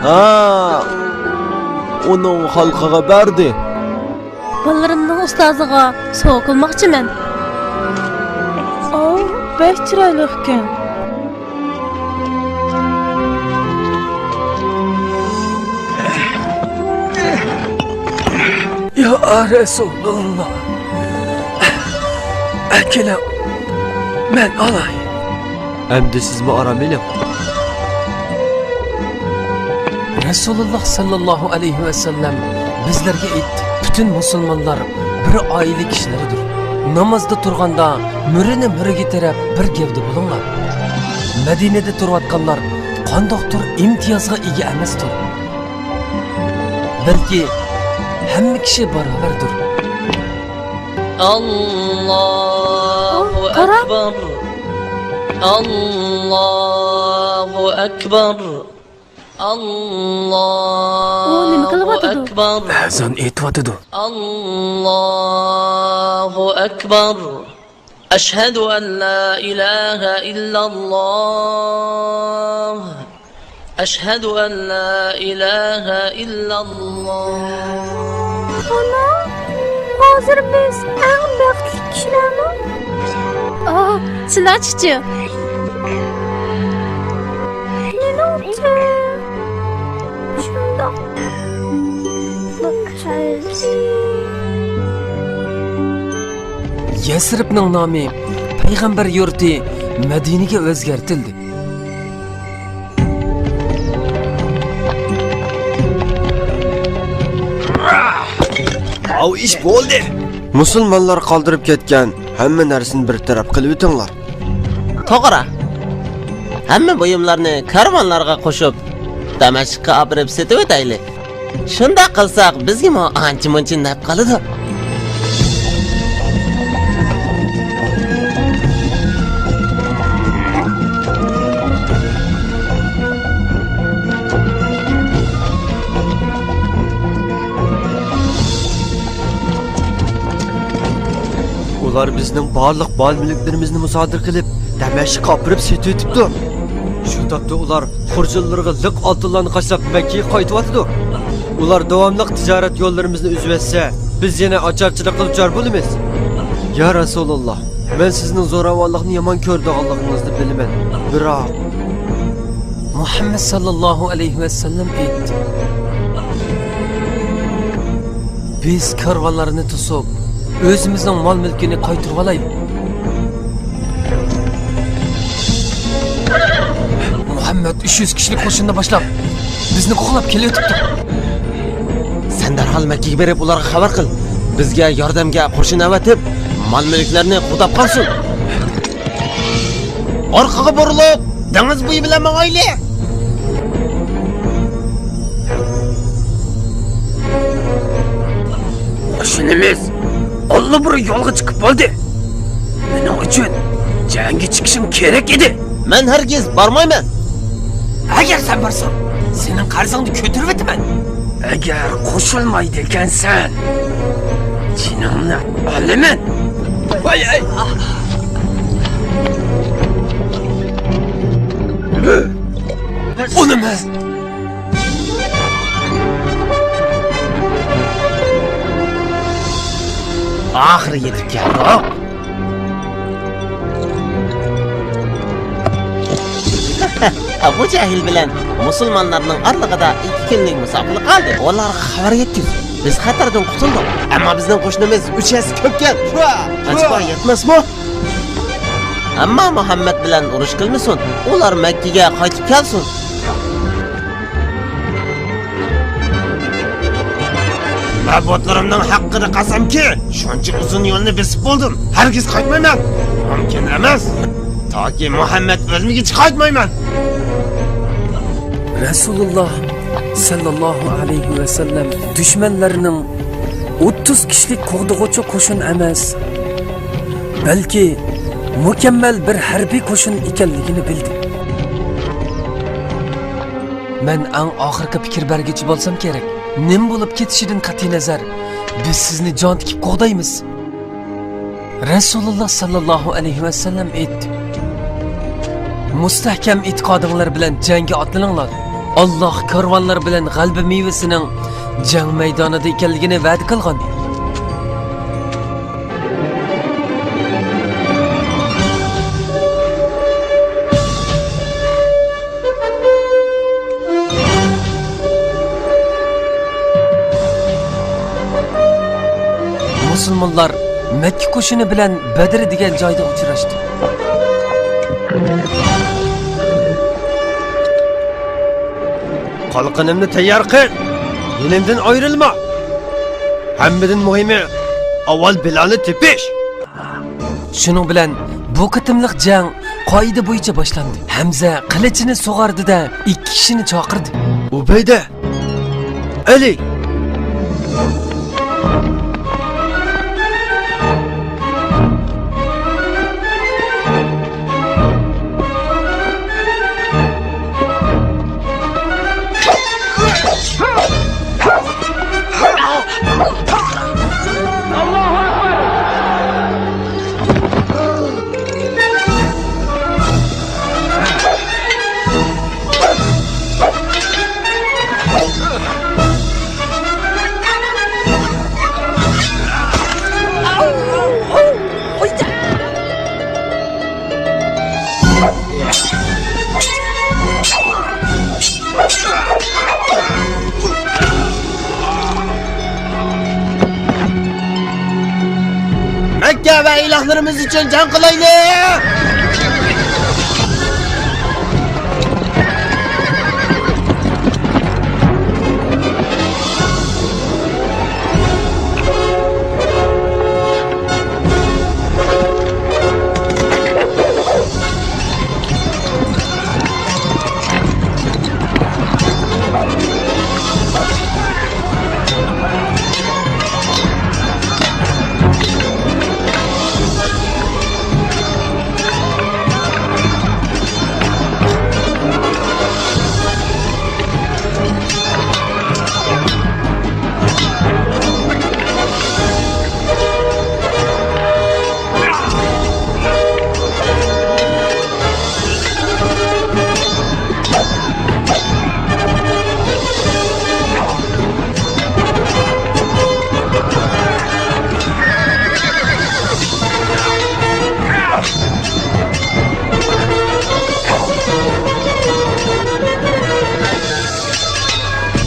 ھا، ئۇنىڭ خەلقىگە بەردى. بالىلىرىمنىڭ ئۇستازىغا سوۋغا قىلماقچىمەن. ئاۋۇ بەك چىرايلىقكەن. يا رەسۇلۇللا، ئەكېلىڭ، مەن ئالاي. ئەمدى سىزمۇ ئارام ئېلىڭ. رەسۇلۇللا ساللاللاھۇ ئەلەيھى ۋەسەللەم بىزلەرگە ئېيتتى، پۈتۈن مۇسۇلمانلار بىر ئائىلە كىشىلىرىدۇر. نامازدا تۇرغاندا مۈرىنى مۈرىگە تىرەپ بىر گەۋدە بولۇڭلار. مەدىنىدە تۇرۇۋاتقانلار قانداقتۇر ئىمتىيازغا ئىگە ئەمەستۇر. بەلكى ھەممە كىشى باراۋەردۇر. ئاللاھۇ ئەكبەر. ئاللاھۇ ئەكبەر. ئاللاھۇ ئەكبەر. ئەزان ئېيتىۋاتىدۇ. ئاللاھۇ ئەكبەر. أشهد أن لا إله إلا الله. أشهد أن لا إله إلا الله. ئانا، ھازىر بىز ئەڭ بەختلىك كىشىلەرمۇ؟ ئاھ، سىلەرچىچۇ؟ مېنىڭچە. يەسرىبنىڭ نامى پەيغەمبەر يۇرتى مەدىنىگە ئۆزگەرتىلدى. ئاۋۇ ئىش بولدى. مۇسۇلمانلار قالدۇرۇپ كەتكەن ھەممە نەرسىنى بىر تەرەپ قىلىۋېتىڭلار. توغرا. ھەممە بۇيۇملارنى كارۋانلارغا قوشۇپ، دەمەشققە ئاپىرىپ سېتىۋېتەيلى. شۇنداق قىلساق، بىزگىمۇ ئانچە-مۇنچە نەپ قالىدۇ. ئۇلار بىزنىڭ بارلىق مال-مۈلۈكلىرىمىزنى مۇسادىرە قىلىپ، دەمەشققە ئاپىرىپ سېتىۋېتىپتۇ. شۇ تاپتا ئۇلار خۇرجۇنلىرىغا لىق ئالتۇنلارنى قاچىلاپ، مەككىگە قايتىۋاتىدۇ. ئۇلار داۋاملىق تىجارەت يوللىرىمىزنى ئۈزۈۋەتسە، بىز يەنە ئاچارچىلىق قىلىپ جار بولىمىز. يا رەسۇلاللا، مەن سىزنىڭ زوراۋانلىقنى يامان كۆرىدىغانلىقىڭىزنى بىلىمەن، بىراق، مۇھەممەد ساللاللاھۇ ئەلەيھى ۋەسەللەم ئېيتتى، بىز كارۋانلارنى توسۇپ، ئۆزىمىزنىڭ مال-مۈلكىنى قايتۇرۇۋالايلى. مۇھەممەد ئۈچ يۈز كىشىلىك قوشۇننى باشلاپ، بىزنى قوغلاپ كېلىۋېتىپتۇ. سەن دەرھال مەككىگە بېرىپ، ئۇلارغا خەۋەر قىل. بىزگە ياردەمگە قوشۇن ئەۋەتىپ، مال-مۈلۈكلەرنى قوغداپ قالسۇن. ئارقىغا بۇرۇلۇپ، دېڭىز بويى بىلەن ماڭايلى. قوشۇنىمىز ئاللىبۇرۇن يولغا چىقىپ بولدى. مېنىڭ ئۈچۈن جەڭگە چىقىشىڭ كېرەك ئىدى. مەن ھەرگىز بارمايمەن. ئەگەر سەن بارساڭ، سېنىڭ قەرزىڭنى كۆتۈرۈۋېتىمەن. ئەگەر قوشۇلمايدىكەنسەن، جېنىڭنى ئالىمەن. ۋاي، ئەي. ئۇنىمۇ. ئاخىرى يېتىپ كەلدۇق. ئەبۇ جەھىل بىلەن مۇسۇلمانلارنىڭ ئارىلىقىدا ئىككى كۈنلۈك مۇساپىلىك قالدى. ئۇلارغا خەۋەر يەتكۈز. بىز خەتەردىن قۇتۇلدۇق. ئەمما بىزنىڭ قوشۇنىمىز ئۈچ ھەسسە كۆپكەن. ئەجەبا يەتمەسمۇ؟ ئەمما مۇھەممەد بىلەن ئۇرۇش قىلمىسۇن. ئۇلار مەككىگە قايتىپ كەلسۇن. مەبۇدلىرىمنىڭ ھەققىدە قەسەمكى، شۇنچە ئۇزۇن يولنى بېسىپ بولدۇم. ھەرگىز قايتمايمەن. مۇمكىن ئەمەس. تاكى مۇھەممەد ئۆلمىگۈچە قايتمايمەن. رەسۇلۇللا سەللەللاھۇ ئەلەيھى ۋەسەللەم دۈشمەنلەرنىڭ ئوتتۇز كىشىلىك قوغدىغۇچى قوشۇن ئەمەس، بەلكى مۇكەممەل بىر ھەربىي قوشۇن ئىكەنلىكىنى بىلدى. مەن ئەڭ ئاخىرقى پىكىر بەرگۈچى بولسام كېرەك. نېمە بولۇپ كېتىشىدىن قەتئىينەزەر، بىز سىزنى جان تىكىپ قوغدايمىز. رەسۇلۇللا ساللاللاھۇ ئەلەيھى ۋەسەللەم ئېيتتى، مۇستەھكەم ئېتىقادىڭلار بىلەن جەڭگە ئاتلىنىڭلار. ئاللاھ كارۋانلار بىلەن غەلىبە مېۋىسىنىڭ جەڭ مەيدانىدا ئىكەنلىكىنى ۋەدە قىلغان. مۇسۇلمانلار مەككە قوشۇنى بىلەن بەدر دېگەن جايدا ئۇچراشتى. قالقىنىمنى تەييار قىل، يېنىمدىن ئايرىلما. ھەممىدىن مۇھىمى، ئاۋۋال بىلالنى تېپىش. شۇنىڭ بىلەن بۇ قېتىملىق جەڭ قائىدە بويىچە باشلاندى. ھەمزە قىلىچىنى سۇغاردى-دە، ئىككى كىشىنى چاقىردى. ئۇبەيدە! ئەلى! ۋە ئىلاھلىرىمىز ئۈچۈن جەڭ قىلايلى!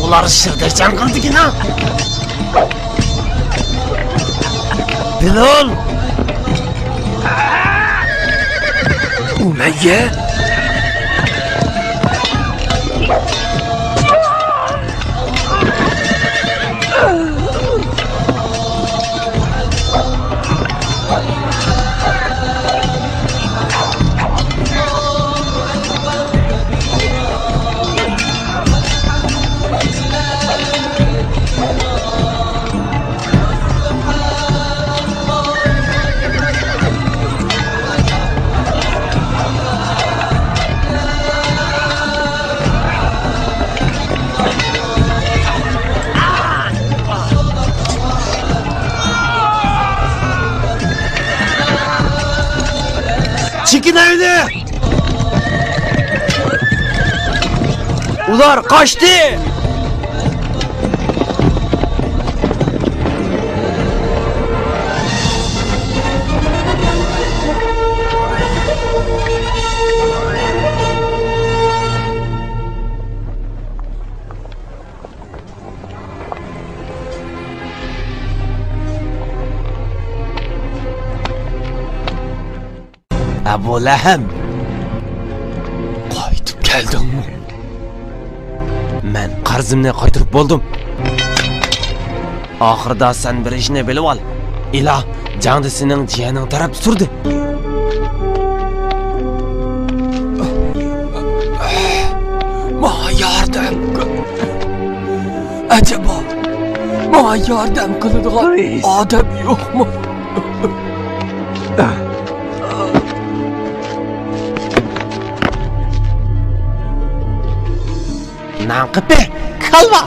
ئۇلار شىردەك جەڭ قىلىدىكىنا. بىلال! ئۇمەييە! چېكىنەيلى! ئۇلار قاچتى! ئەبۇ لەھەب! قايتىپ كەلدىڭمۇ؟ مەن قەرزىمنى قايتۇرۇپ بولدۇم. ئاخىرىدا سەن بىر ئىشنى بىلىۋال. ئىلاھ جەڭدە سېنىڭ جىيەنىڭ تەرەپتە تۇردى. ماڭا ياردەم قىل. ئەجەبا، ماڭا ياردەم قىلىدىغان ئادەم يوقمۇ؟ نانقېپى، كالۋا!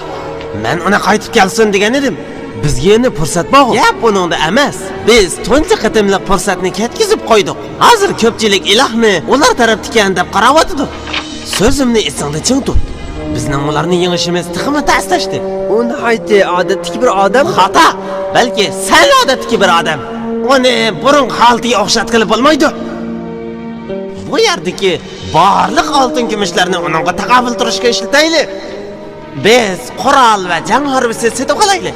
مەن ئۇنى قايتىپ كەلسۇن دېگەن ئىدىم. بىزگە يەنە پۇرسەت بارغۇ؟ گەپ ئۇنىڭدا ئەمەس. بىز تۇنجى قېتىملىق پۇرسەتنى كەتكۈزۈپ قويدۇق. ھازىر كۆپچىلىك ئىلاھنى ئۇلار تەرەپتىكەن دەپ قاراۋاتىدۇ. سۆزۈمنى ئېسىڭدە چىڭ تۇت. بىزنىڭ ئۇلارنى يېڭىشىمىز تېخىمۇ تەسلەشتى. ئۇ ناھايىتى ئادەتتىكى بىر ئادەم. خاتا. بەلكى سەل ئادەتتىكى بىر ئادەم. ئۇنى بۇرۇنقى ھالىتىگە ئوخشاتقىلى بولمايدۇ. بۇ يەردىكى بارلىق ئالتۇن كۈمۈشلەرنى ئۇنىڭغا تاقابىل تۇرۇشقا ئىشلىتەيلى. بىز قورال ۋە جەڭ ھارۋىسى سېتىۋالايلى.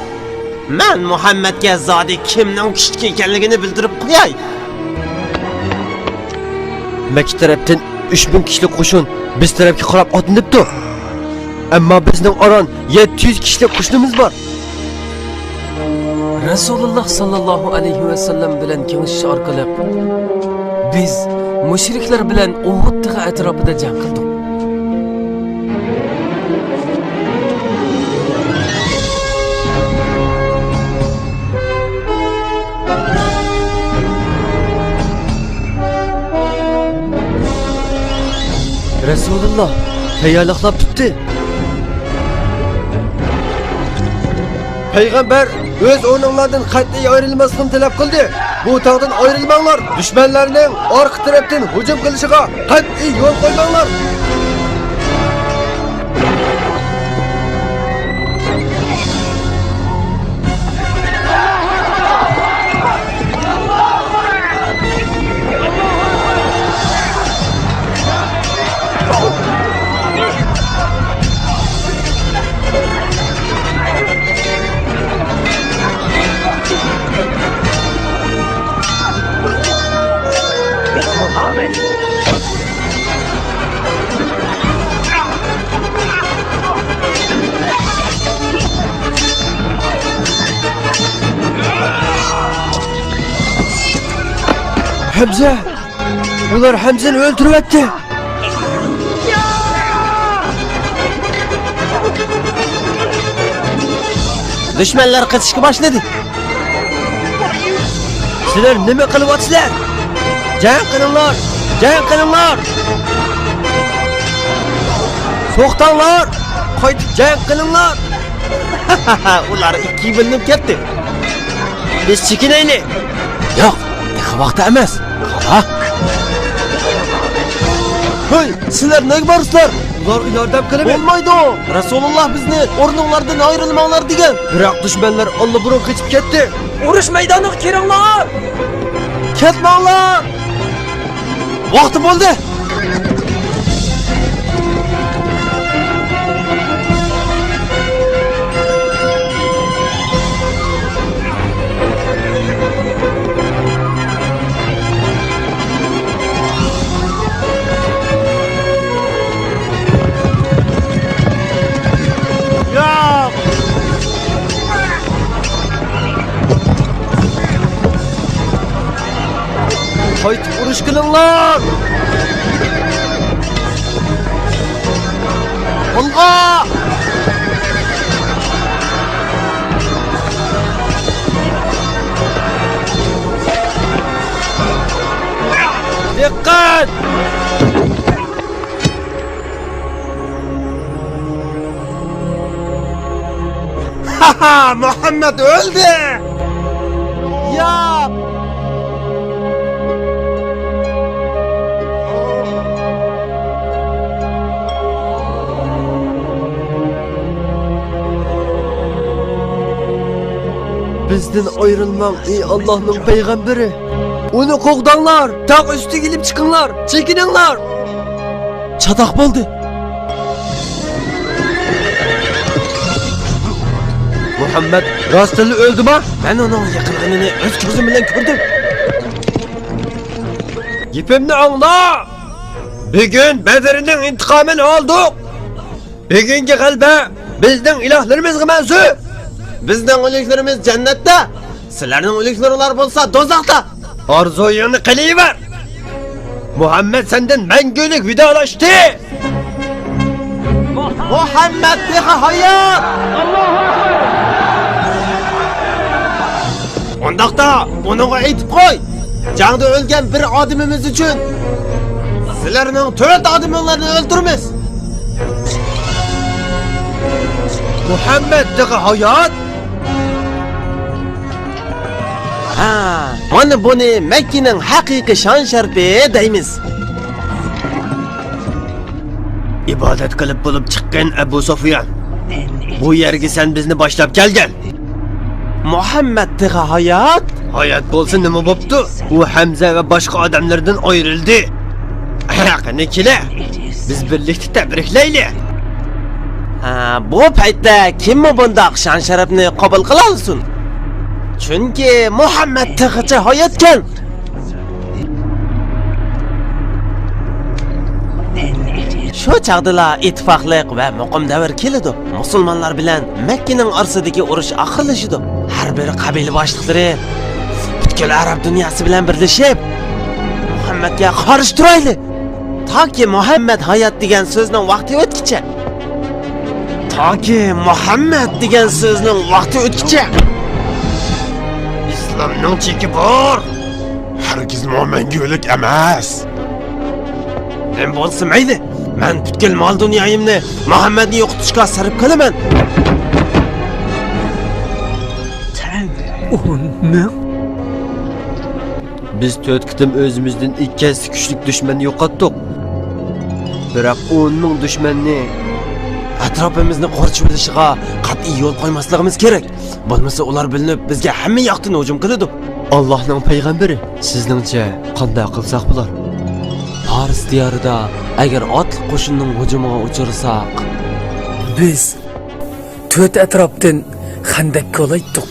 مەن مۇھەممەدكە زادى كىمنىڭ كۈچلۈكى ئىكەنلىكىنى بىلدۈرۈپ قوياي. مەككە تەرەپتىن ئۈچ مىڭ كىشىلىك قوشۇن بىز تەرەپكە قاراپ ئاتلىنىپتۇ. ئەمما بىزنىڭ ئاران يەتتە يۈز كىشىلىك قوشۇنىمىز بار. رەسۇلۇللاھ ساللاللاھۇ ئەلەيھى ۋەسەللەم بىلەن كېڭىشىش ئارقىلىق، بىز مۇشرىكلار بىلەن ئۇھۇد تېغى ئەتراپىدا جەڭ قىلدۇق. رەسۇلۇللاھ تەييارلىقلاپ تۇتتى. پەيغەمبەر ئۆز ئورنۇڭلاردىن قەتئىي ئايرىلماسلىقنى تەلەپ قىلدى. بۇ تاغدىن ئايرىلماڭلار. دۈشمەنلەرنىڭ ئارقا تەرەپتىن ھۇجۇم قىلىشىغا قەتئىي يول قويماڭلار. ھەمزە! ئۇلار ھەمزىنى ئۆلتۈرۈۋەتتى! دۈشمەنلەر قېچىشقا باشلىدى. سىلەر نېمە قىلىۋاتىسىلەر؟ جەڭ قىلىڭلار! جەڭ قىلىڭلار! توختاڭلار! قايتىپ جەڭ قىلىڭلار! ئۇلار ئىككىگە بۆلۈنۈپ كەتتى. بىز چېكىنەيلى. ياق، تېخى ۋاقتى ئەمەس. قارا. ھەي، سىلەر نەگە بارىسىلەر؟ ئۇلار ياردەم قىلىمىز. بولمايدۇ. رەسۇلۇللا بىزنى ئورنۇڭلاردىن ئايرىلماڭلار دېگەن. بىراق دۈشمەنلەر ئاللىبۇرۇن قېچىپ كەتتى. ئۇرۇش مەيدانىغا كىرىڭلار! كەتمەڭلار! ۋاقتى بولدى! ياق! قايتىپ ئۇرۇش قىلىڭلار! ئالغا! دىققەت! ھاھا، مۇھەممەد ئۆلدى! ياق! بىزدىن ئايرىلماڭ، ئەي ئاللاھنىڭ پەيغەمبىرى! ئۇنى قوغداڭلار! تاغ ئۈستىگە ئېلىپ چىقىڭلار! چېكىنىڭلار! چاتاق بولدى! مۇھەممەد راستتىنلا ئۆلدىما؟ مەن ئۇنىڭ يىقىلغىنىنى ئۆز كۆزۈم بىلەن كۆردۈم. گېپىمنى ئاڭلا! بۈگۈن بەدرنىڭ ئىنتىقامىنى ئالدۇق! بۈگۈنكى غەلىبە بىزنىڭ ئىلاھلىرىمىزغا مەنسۇپ! بىزنىڭ ئۆلۈكلىرىمىز جەننەتتە، سىلەرنىڭ ئۆلۈكلىرىڭلار بولسا دوزاختا! ئارزۇيۇڭنى قىلىۋەر! مۇھەممەد سەندىن مەڭگۈلۈك ۋىدالاشتى! مۇھەممەد تېخى ھايات! ئۇنداقتا ئۇنىڭغا ئېيتىپ قوي! جەڭدە ئۆلگەن بىر ئادىمىمىز ئۈچۈن سىلەرنىڭ تۆت ئادىمىڭلارنى ئۆلتۈرىمىز! مۇھەممەد تېخى ھايات! ھا، مانا بۇنى مەككىنىڭ ھەقىقىي شان-شەرىپى دەيمىز. ئىبادەت قىلىپ بولۇپ چىققىن، ئەبۇ سۇفيان. بۇ يەرگە سەن بىزنى باشلاپ كەلگەن. مۇھەممەد تېخى ھايات؟ ھايات بولسا نېمە بوپتۇ؟ ئۇ ھەمزە ۋە باشقا ئادەملەردىن ئايرىلدى. قېنى كېلە، بىز بىرلىكتە تەبرىكلەيلى. ھە، بۇ پەيتتە كىممۇ بۇنداق شان-شەرەپنى قوبۇل قىلالىسۇن؟ چۈنكى مۇھەممەد تېخىچە ھاياتكەن. شۇ چاغدىلا ئىتتىپاقلىق ۋە مۇقىم دەۋر كېلىدۇ. مۇسۇلمانلار بىلەن مەككىنىڭ ئارىسىدىكى ئۇرۇش ئاخىرلىشىدۇ. ھەر بىر قەبىلە باشلىقلىرى پۈتكۈل ئەرەب دۇنياسى بىلەن بىرلىشىپ، مۇھەممەدكە قارشى تۇرايلى. تاكى مۇھەممەد ھايات دېگەن سۆزنىڭ ۋاقتى ئۆتكىچە. تاكى مۇھەممەد دېگەن سۆزنىڭ ۋاقتى ئۆتكىچە. ئىسلامنىڭ چېكى بار. ھەرگىزمۇ مەڭگۈلۈك ئەمەس. نېمە بولسا مەيلى، مەن پۈتكۈل مال-دۇنيايىمنى مۇھەممەدنى يوقىتىشقا سەرپ قىلىمەن. ئون مىڭ؟ بىز تۆت قېتىم ئۆزىمىزدىن ئىككى ھەسسە كۈچلۈك دۈشمەننى يوقاتتۇق. بىراق ئون مىڭ دۈشمەننى ئەتراپىمىزنى قورشىۋېلىشىغا قەتئىي يول قويماسلىقىمىز كېرەك. بولمىسا ئۇلار بىلىنىپ، بىزگە ھەممە ياقتىن ھۇجۇم قىلىدۇ. ئاللاھنىڭ پەيغەمبىرى، سىزنىڭچە قانداق قىلساق بولار؟ پارس دىيارىدا ئەگەر ئاتلىق قوشۇننىڭ ھۇجۇمىغا ئۇچرىساق، بىز تۆت ئەتراپتىن خەندەك كولايتتۇق.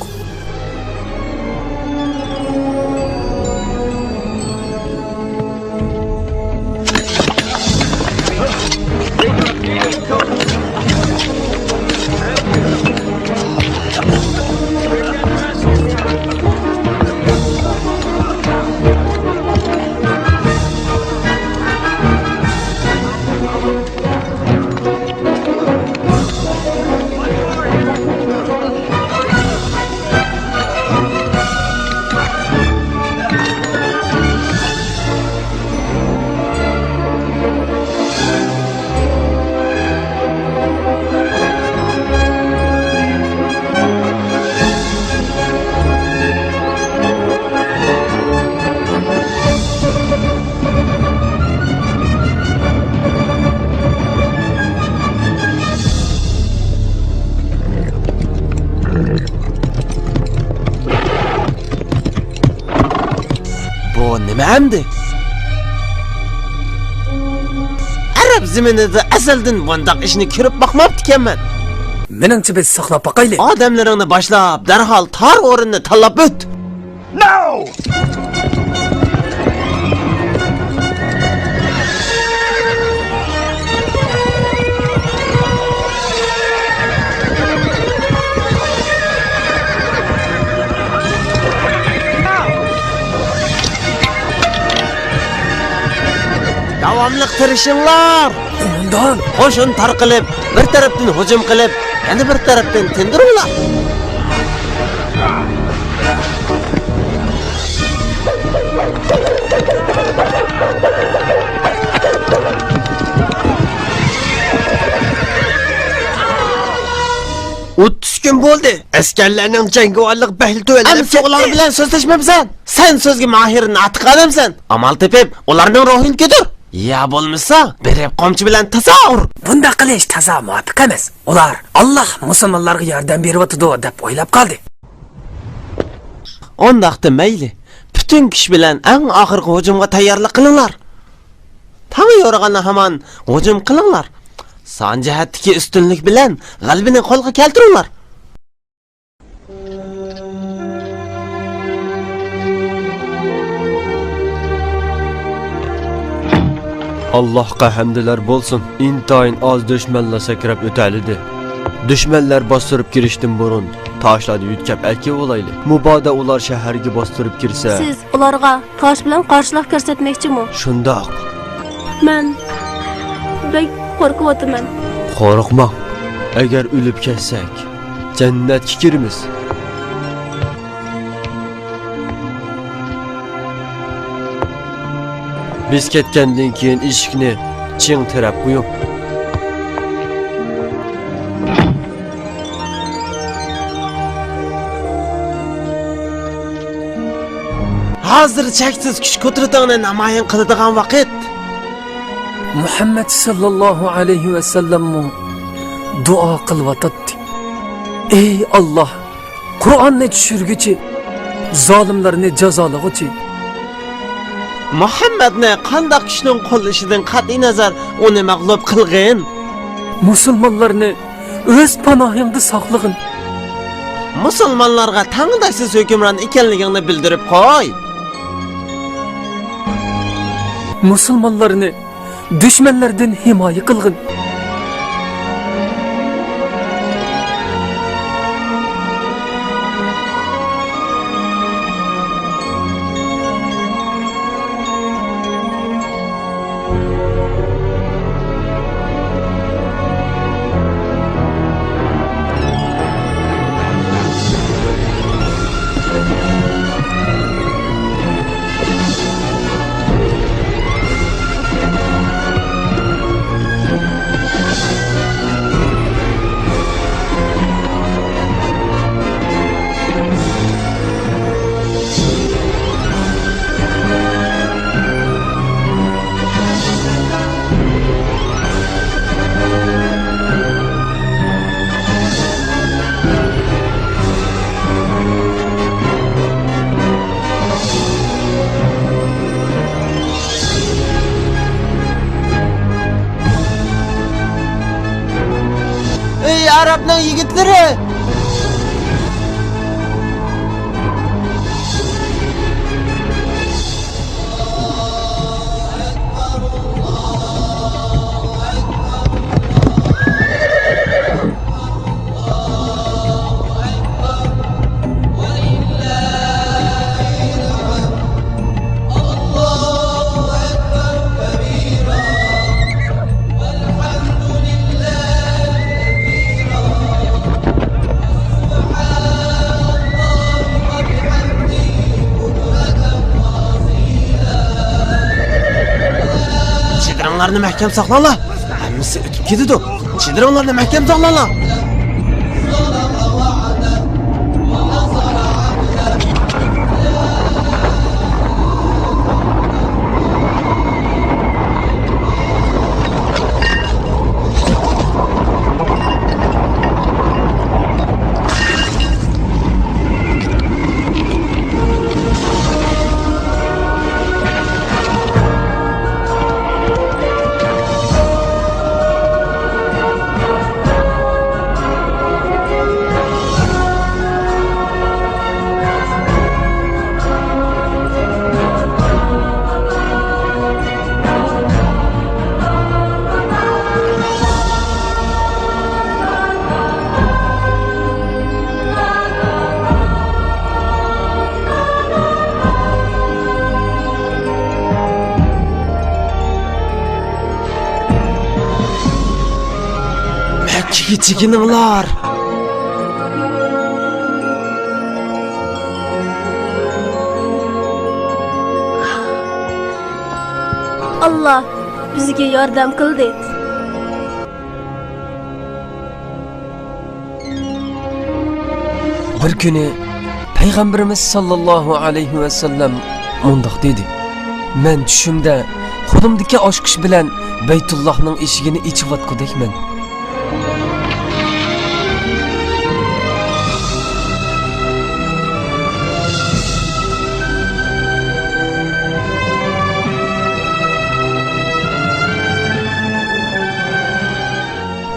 ئەمدى ئەرەب زېمىنىدا ئەزەلدىن بۇنداق ئىشنى كۆرۈپ باقماپتىكەنمەن. مېنىڭچە، بىز ساقلاپ باقايلى. ئادەملىرىڭنى باشلاپ، دەرھال تار ئورۇننى تاللاپ ئۆت. No! داۋاملىق تىرىشىڭلار! قوماندان! قوشۇن تارقىلىپ، بىر تەرەپتىن ھۇجۇم قىلىپ، يەنە بىر تەرەپتىن تىندۇرۇڭلار! ئوتتۇز كۈن بولدى. ئەسكەرلەرنىڭ جەڭگىۋارلىقى بەكلا تۆۋەنلەپ كەتتى. ئەمدى ئۇلار بىلەن سۆزلەشمەمسەن؟ سەن سۆزگە ماھىر ناتىق ئادەمسەن. ئامال تېپىپ، ئۇلارنىڭ روھىنى كۆتۈر. يا بولمىسا، بېرىپ قامچا بىلەن تازا ئۇر. بۇنداق قىلىش تازا مۇۋاپىق ئەمەس. ئۇلار، ئاللا مۇسۇلمانلارغا ياردەم بېرىۋاتىدۇ، دەپ ئويلاپ قالدى. ئۇنداقتا مەيلى، پۈتۈن كۈچ بىلەن ئەڭ ئاخىرقى ھۇجۇمغا تەييارلىق قىلىڭلار. تاڭ يورۇغاندا ھامان ھۇجۇم قىلىڭلار. سان جەھەتتىكى ئۈستۈنلۈك بىلەن غەلىبىنى قولغا كەلتۈرۈڭلار. ئاللاھقا ھەمدىلەر بولسۇن، ئىنتايىن ئاز دۈشمەنلا سەكرەپ ئۆتەلىدى. دۈشمەنلەر باستۇرۇپ كىرىشتىن بۇرۇن، تاشلاردىن يۆتكەپ ئەكىۋالايلى. مۇبادا ئۇلار شەھەرگە باستۇرۇپ كىرسە. سىز ئۇلارغا تاش بىلەن قارشىلىق كۆرسەتمەكچىمۇ؟ شۇنداق. مەن بەك قورقۇۋاتىمەن. قورقماڭ. ئەگەر ئۆلۈپ كەتسەك، جەننەتكە كىرىمىز. بىز كەتكەندىن كېيىن ئىشىكنى چىڭ تىرەپ قويۇڭ. ھازىر چەكسىز كۈچ قۇدرىتىڭنى نامايان قىلىدىغان ۋاقىت. مۇھەممەد ساللاللاھۇ ئەلەيھى ۋەسەللەممۇ دۇئا قىلىۋاتاتتى. ئەي ئاللاھ، قۇرئاننى چۈشۈرگۈچى، زالىملارنى جازالىغۇچى. مۇھەممەدنى قانداق كۈچنىڭ قوللىشىدىن قەتئىينەزەر، ئۇنى مەغلۇپ قىلغىن. مۇسۇلمانلارنى ئۆز پاناھىڭدا ساقلىغىن. مۇسۇلمانلارغا تەڭداشسىز ھۆكۈمران ئىكەنلىكىڭنى بىلدۈرۈپ قوي. مۇسۇلمانلارنى دۈشمەنلەردىن ھىمايە قىلغىن. ئەي ئەرەبنىڭ يىگىتلىرى! چېدىرىڭلارنى مەھكەم ساقلاڭلار. ھەممىسى ئۆتۈپ كېتىدۇ. چېدىرىڭلارنى مەھكەم ساقلاڭلار. چېكىنىڭلار! ئاللا بىزگە ياردەم قىلدى. بىر كۈنى پەيغەمبىرىمىز ساللاللاھۇ ئەلەيھى ۋەسەللەم مۇنداق دېدى: مەن چۈشۈمدە قولۇمدىكى ئاچقۇچ بىلەن بەيتۇللاھنىڭ ئىشىكىنى ئېچىۋاتقۇدەكمەن.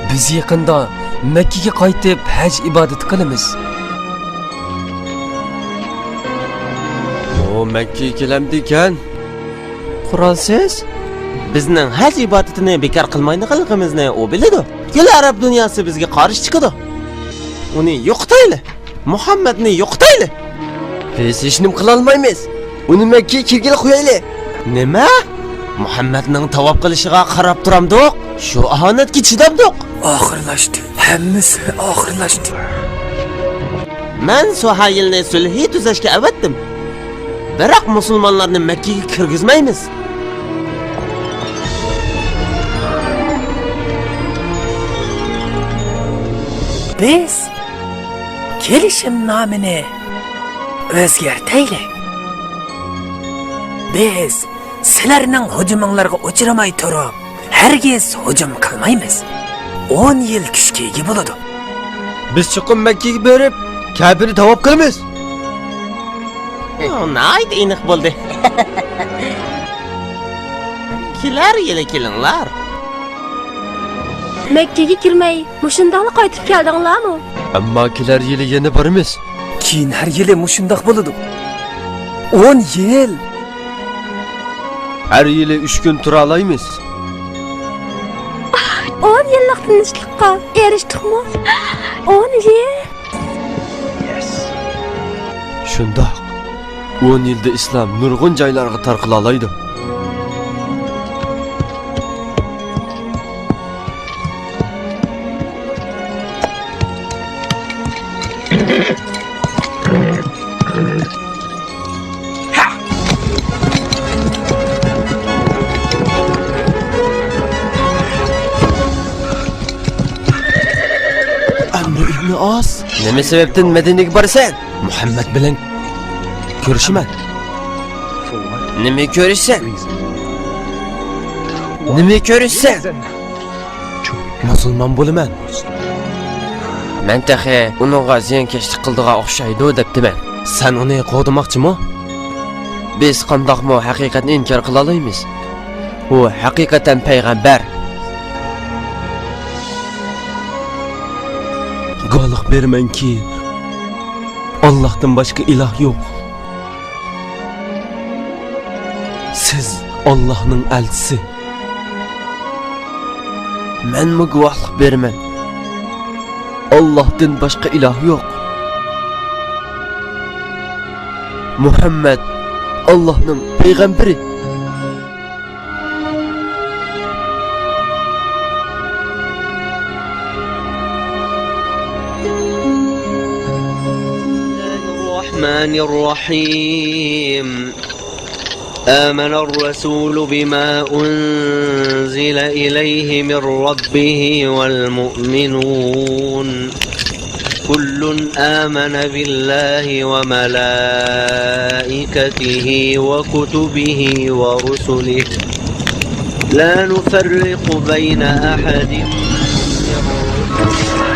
بىز يېقىندا مەككىگە قايتىپ ھەج ئىبادىتى قىلىمىز. ئۇ مەككىگە كېلەمدىكەن؟ قۇرئانسىز؟ بىزنىڭ ھەج ئىبادىتىنى بىكار قىلمايدىغانلىقىمىزنى ئۇ بىلىدۇ. كۈللى ئەرەب دۇنياسى بىزگە قارشى چىقىدۇ. ئۇنى يوقىتايلى! مۇھەممەدنى يوقىتايلى! بىز ھېچنېمە قىلالمايمىز. ئۇنى مەككىگە كىرگىلى قويايلى. نېمە؟ مۇھەممەدنىڭ تاۋاپ قىلىشىغا قاراپ تۇرامدۇق؟ شۇ ئاھانەتكە چىدامدۇق؟ ئاخىرلاشتى. ھەممىسى ئاخىرلاشتى. مەن سۇھەيلنى سۈلھى تۈزەشكە ئەۋەتتىم. بىراق مۇسۇلمانلارنى مەككىگە كىرگۈزمەيمىز. بىز كېلىشىمنامىنى ئۆزگەرتەيلى. بىز سىلەرنىڭ ھۇجۇمۇڭلارغا ئۇچرىماي تۇرۇپ، ھەرگىز ھۇجۇم قىلمايمىز. ئون يىل كۈچكە ئىگە بولىدۇ. بىز چوقۇم مەككىگە بېرىپ، كەبىنى تاۋاپ قىلىمىز. ئۇ ناھايىتى ئېنىق بولدى. كېلەر يىلى كېلىڭلار. مەككىگە كىرمەي، مۇشۇنداقلا قايتىپ كەلدىڭلارمۇ؟ ئەمما كېلەر يىلى يەنە بارىمىز. كېيىن ھەر يىلى مۇشۇنداق بولىدۇ. ئون يىل! ھەر يىلى ئۈچ كۈن تۇرالايمىز. ئون يىللىق تىنچلىققا ئېرىشتۇقمۇ؟ ئون يىل! شۇنداق. ئون يىلدا ئىسلام نۇرغۇن جايلارغا تارقىلالايدۇ. ئەمرۇ ئىبنى ئاس. نېمە سەۋەبتىن مەدىنىگە بارىسەن؟ مۇھەممەد بىلەن كۆرۈشىمەن. نېمە كۆرۈشسەن؟ نېمە كۆرۈشسەن؟ مۇسۇلمان بولىمەن. مەن تېخى ئۇنىڭغا زىيانكەشلىك قىلىدىغان ئوخشايدۇ دەپتىمەن. سەن ئۇنى قوغدىماقچىمۇ؟ بىز قانداقمۇ ھەقىقەتنى ئىنكار قىلالايمىز؟ ئۇ ھەقىقەتەن پەيغەمبەر. گۇۋاھلىق بېرىمەنكى، ئاللاھتىن باشقا ئىلاھ يوق. سىز ئاللاھنىڭ ئەلچىسى. مەنمۇ گۇۋاھلىق بېرىمەن، ئاللاھتىن باشقا ئىلاھ يوق. مۇھەممەد ئاللاھنىڭ پەيغەمبىرى. الرحمن الرحيم. آمن الرسول بما أنزل إليه من ربه والمؤمنون. كل آمن بالله وملائكته وكتبه ورسله لا نفرق بين أحد من رسله.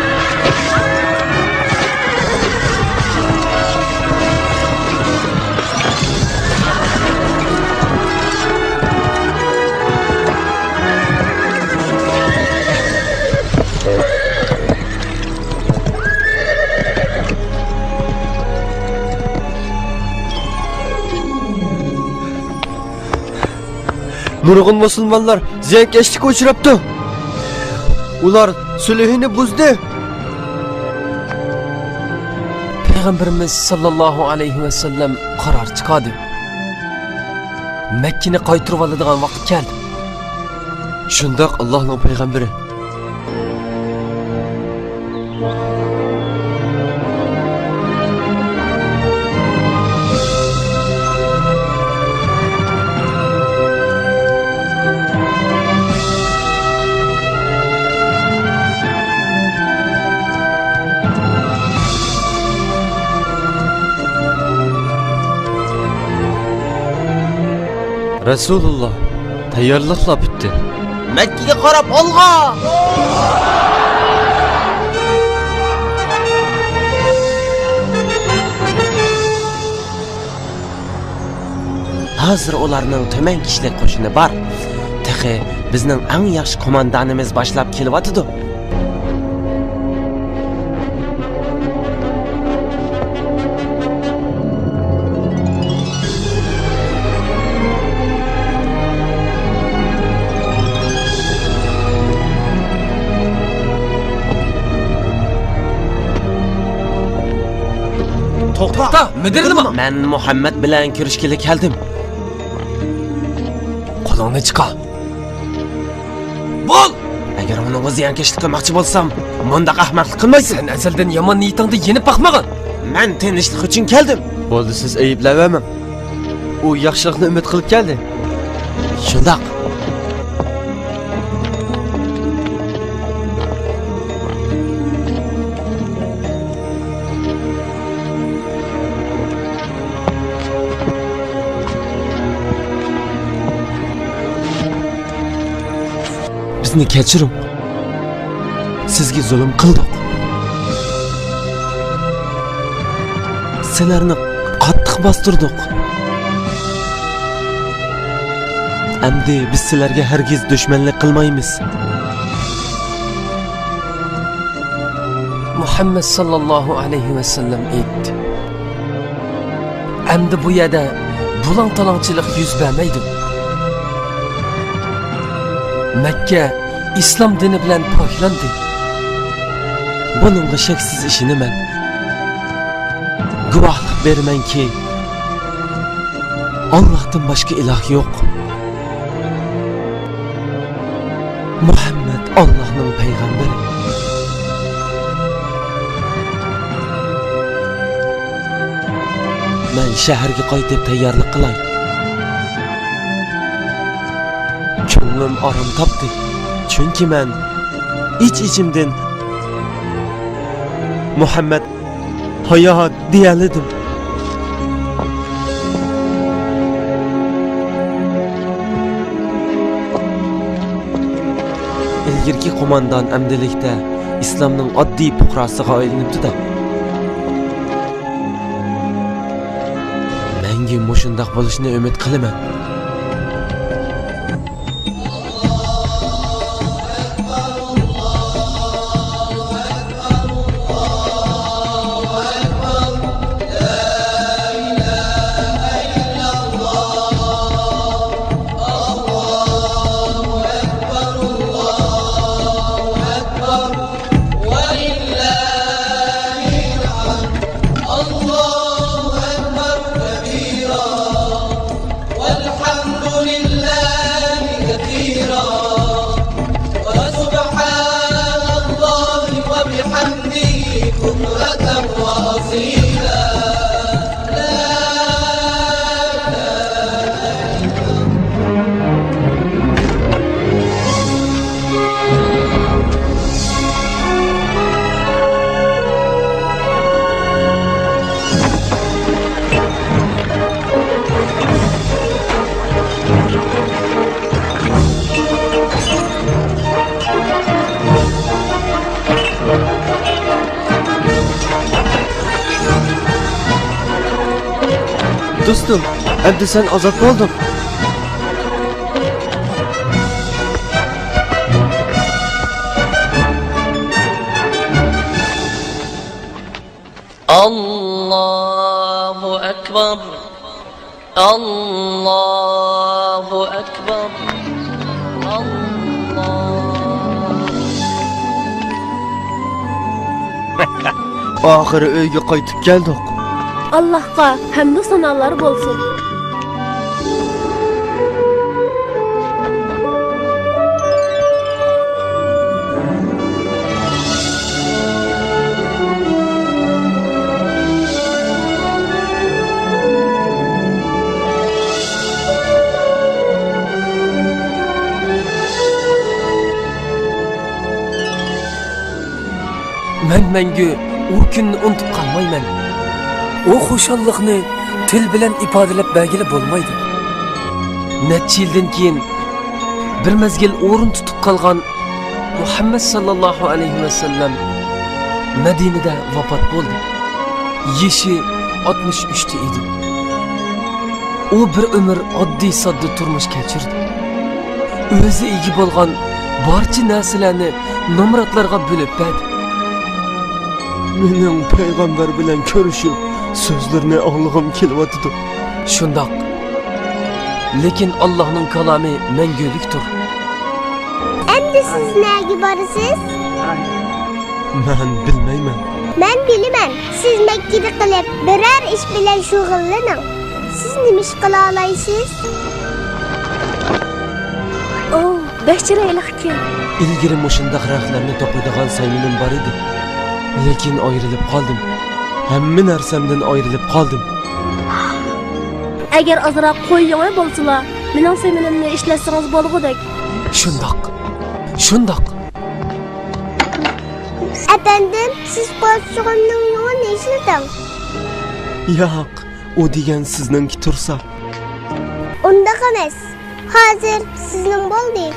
نۇرغۇن مۇسۇلمانلار زىيانكەشلىككە ئۇچراپتۇ. ئۇلار سۈلھىنى بۇزدى. پەيغەمبىرىمىز ساللاللاھۇ ئەلەيھى ۋەسەللەم قارار چىقاردى. مەككىنى قايتۇرۇۋالىدىغان ۋاقىت كەلدى. شۇنداق، ئاللاھنىڭ پەيغەمبىرى. رەسۇلۇللا، تەييارلىقلار پۈتتى. مەككىگە قاراپ ئالغا! ھازىر ئۇلارنىڭ تۈمەن كىشىلىك قوشۇنى بار. تېخى بىزنىڭ ئەڭ ياخشى قوماندانىمىز باشلاپ كېلىۋاتىدۇ. توختا، مىدىرلىما! مەن مۇھەممەد بىلەن كۆرۈشكىلى كەلدىم. قولۇڭنى چىقار. بول! ئەگەر ئۇنىڭغا زىيانكەشلىك قىلماقچى بولسام، مۇنداق ئەخمەقلىق قىلمايسەن. سەن ئەزەلدىن يامان نىيىتىڭدە يېنىپ باقمىغىن. مەن تىنچلىق ئۈچۈن كەلدىم. بولدى، سىز ئەيىبلەۋەرمەڭ. ئۇ ياخشىلىقنى ئۈمىد قىلىپ كەلدى. شۇنداق. بىزنى كەچۈرۈڭ. سىزگە زۇلۇم قىلدۇق. سىلەرنى قاتتىق باستۇردۇق. ئەمدى بىز سىلەرگە ھەرگىز دۈشمەنلىك قىلمايمىز. مۇھەممەد ساللاللاھۇ ئەلەيھى ۋەسەللەم ئېيتتى، ئەمدى بۇ يەردە بۇلاڭ-تالاڭچىلىق يۈز بەرمەيدۇ. مەككە ئىسلام دىنى بىلەن پاكلاندى. بۇنىڭغا شەكسىز ئىشىنىمەن. گۇۋاھلىق بېرىمەنكى، ئاللاھتىن باشقا ئىلاھ يوق. مۇھەممەد ئاللاھنىڭ پەيغەمبىرى. مەن شەھەرگە قايتىپ تەييارلىق قىلاي. كۆڭلۈم ئارام تاپتى. چۈنكى مەن ئىچ-ئىچىمدىن مۇھەممەد ھايات دېيەلىدىم. ئىلگىرىكى قوماندان ئەمدىلىكتە ئىسلامنىڭ ئاددىي پۇقراسىغا ئايلىنىپتۇ-دە. مەڭگۈ مۇشۇنداق بولۇشىنى ئۈمىد قىلىمەن. والحمد لله كثيرا، وسبحان الله وبحمده بكرة وأصيلا. لا إله إلا الله. دوستۇم، ئەمدى سەن ئازاد بولدۇڭ. ئاللاھۇ ئەكبەر. ئاللاھۇ ئەكبەر. ئاللاھ. ئاخىرى ئۆيگە قايتىپ كەلدۇق. ئاللاھقا ھەمدۇ سانالار بولسۇن. مەن مەڭگۈ ئۇ كۈننى ئۇنتۇپ قالمايمەن. ئۇ خۇشاللىقنى تىل بىلەن ئىپادىلەپ بەرگىلى بولمايدۇ. نەچچە يىلدىن كېيىن بىر مەزگىل ئورۇن تۇتۇپ قالغان مۇھەممەد ساللاللاھۇ ئەلەيھى ۋەسەللەم مەدىنىدە ۋاپات بولدى. يېشى ئاتمىش ئۈچتە ئىدى. ئۇ بىر ئۆمۈر ئاددىي-ساددا تۇرمۇش كەچۈردى. ئۆزى ئىگە بولغان بارچە نەرسىلەرنى نامراتلارغا بۆلۈپ بەردى. مېنىڭ پەيغەمبەر بىلەن كۆرۈشۈپ، سۆزلىرىنى ئاڭلىغۇم كېلىۋاتىدۇ. شۇنداق. لېكىن ئاللاھنىڭ كالامى مەڭگۈلۈكتۇر. ئەمدى سىز نەگە بارىسىز؟ مەن بىلمەيمەن. مەن بىلىمەن. سىز مەككىدە قېلىپ، بىرەر ئىش بىلەن شۇغۇللىنىڭ. سىز نېمە ئىش قىلالايسىز؟ ئوۋ، بەك چىرايلىقكەن. ئىلگىرى مۇشۇنداق رەختلەرنى توپلايدىغان سايمىنىم بار ئىدى. لېكىن ئايرىلىپ قالدىم. ھەممە نەرسەمدىن ئايرىلىپ قالدىم. ئەگەر ئازراق قويۇڭى بولسىلا، مېنىڭ سايمىنىمنى ئىشلەتسىڭىز بولغۇدەك. شۇنداق. شۇنداق. ئەپەندىم، سىز قورسىقىمنىڭ يۇڭىنى ئىشلىتىڭ. ياق، ئۇ دېگەن سىزنىڭكى تۇرسا. ئۇنداق ئەمەس. ھازىر سىزنىڭ بولدى.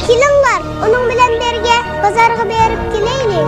كېلىڭلار، ئۇنىڭ بىلەن بىرگە بازارغا بېرىپ كېلەيلى.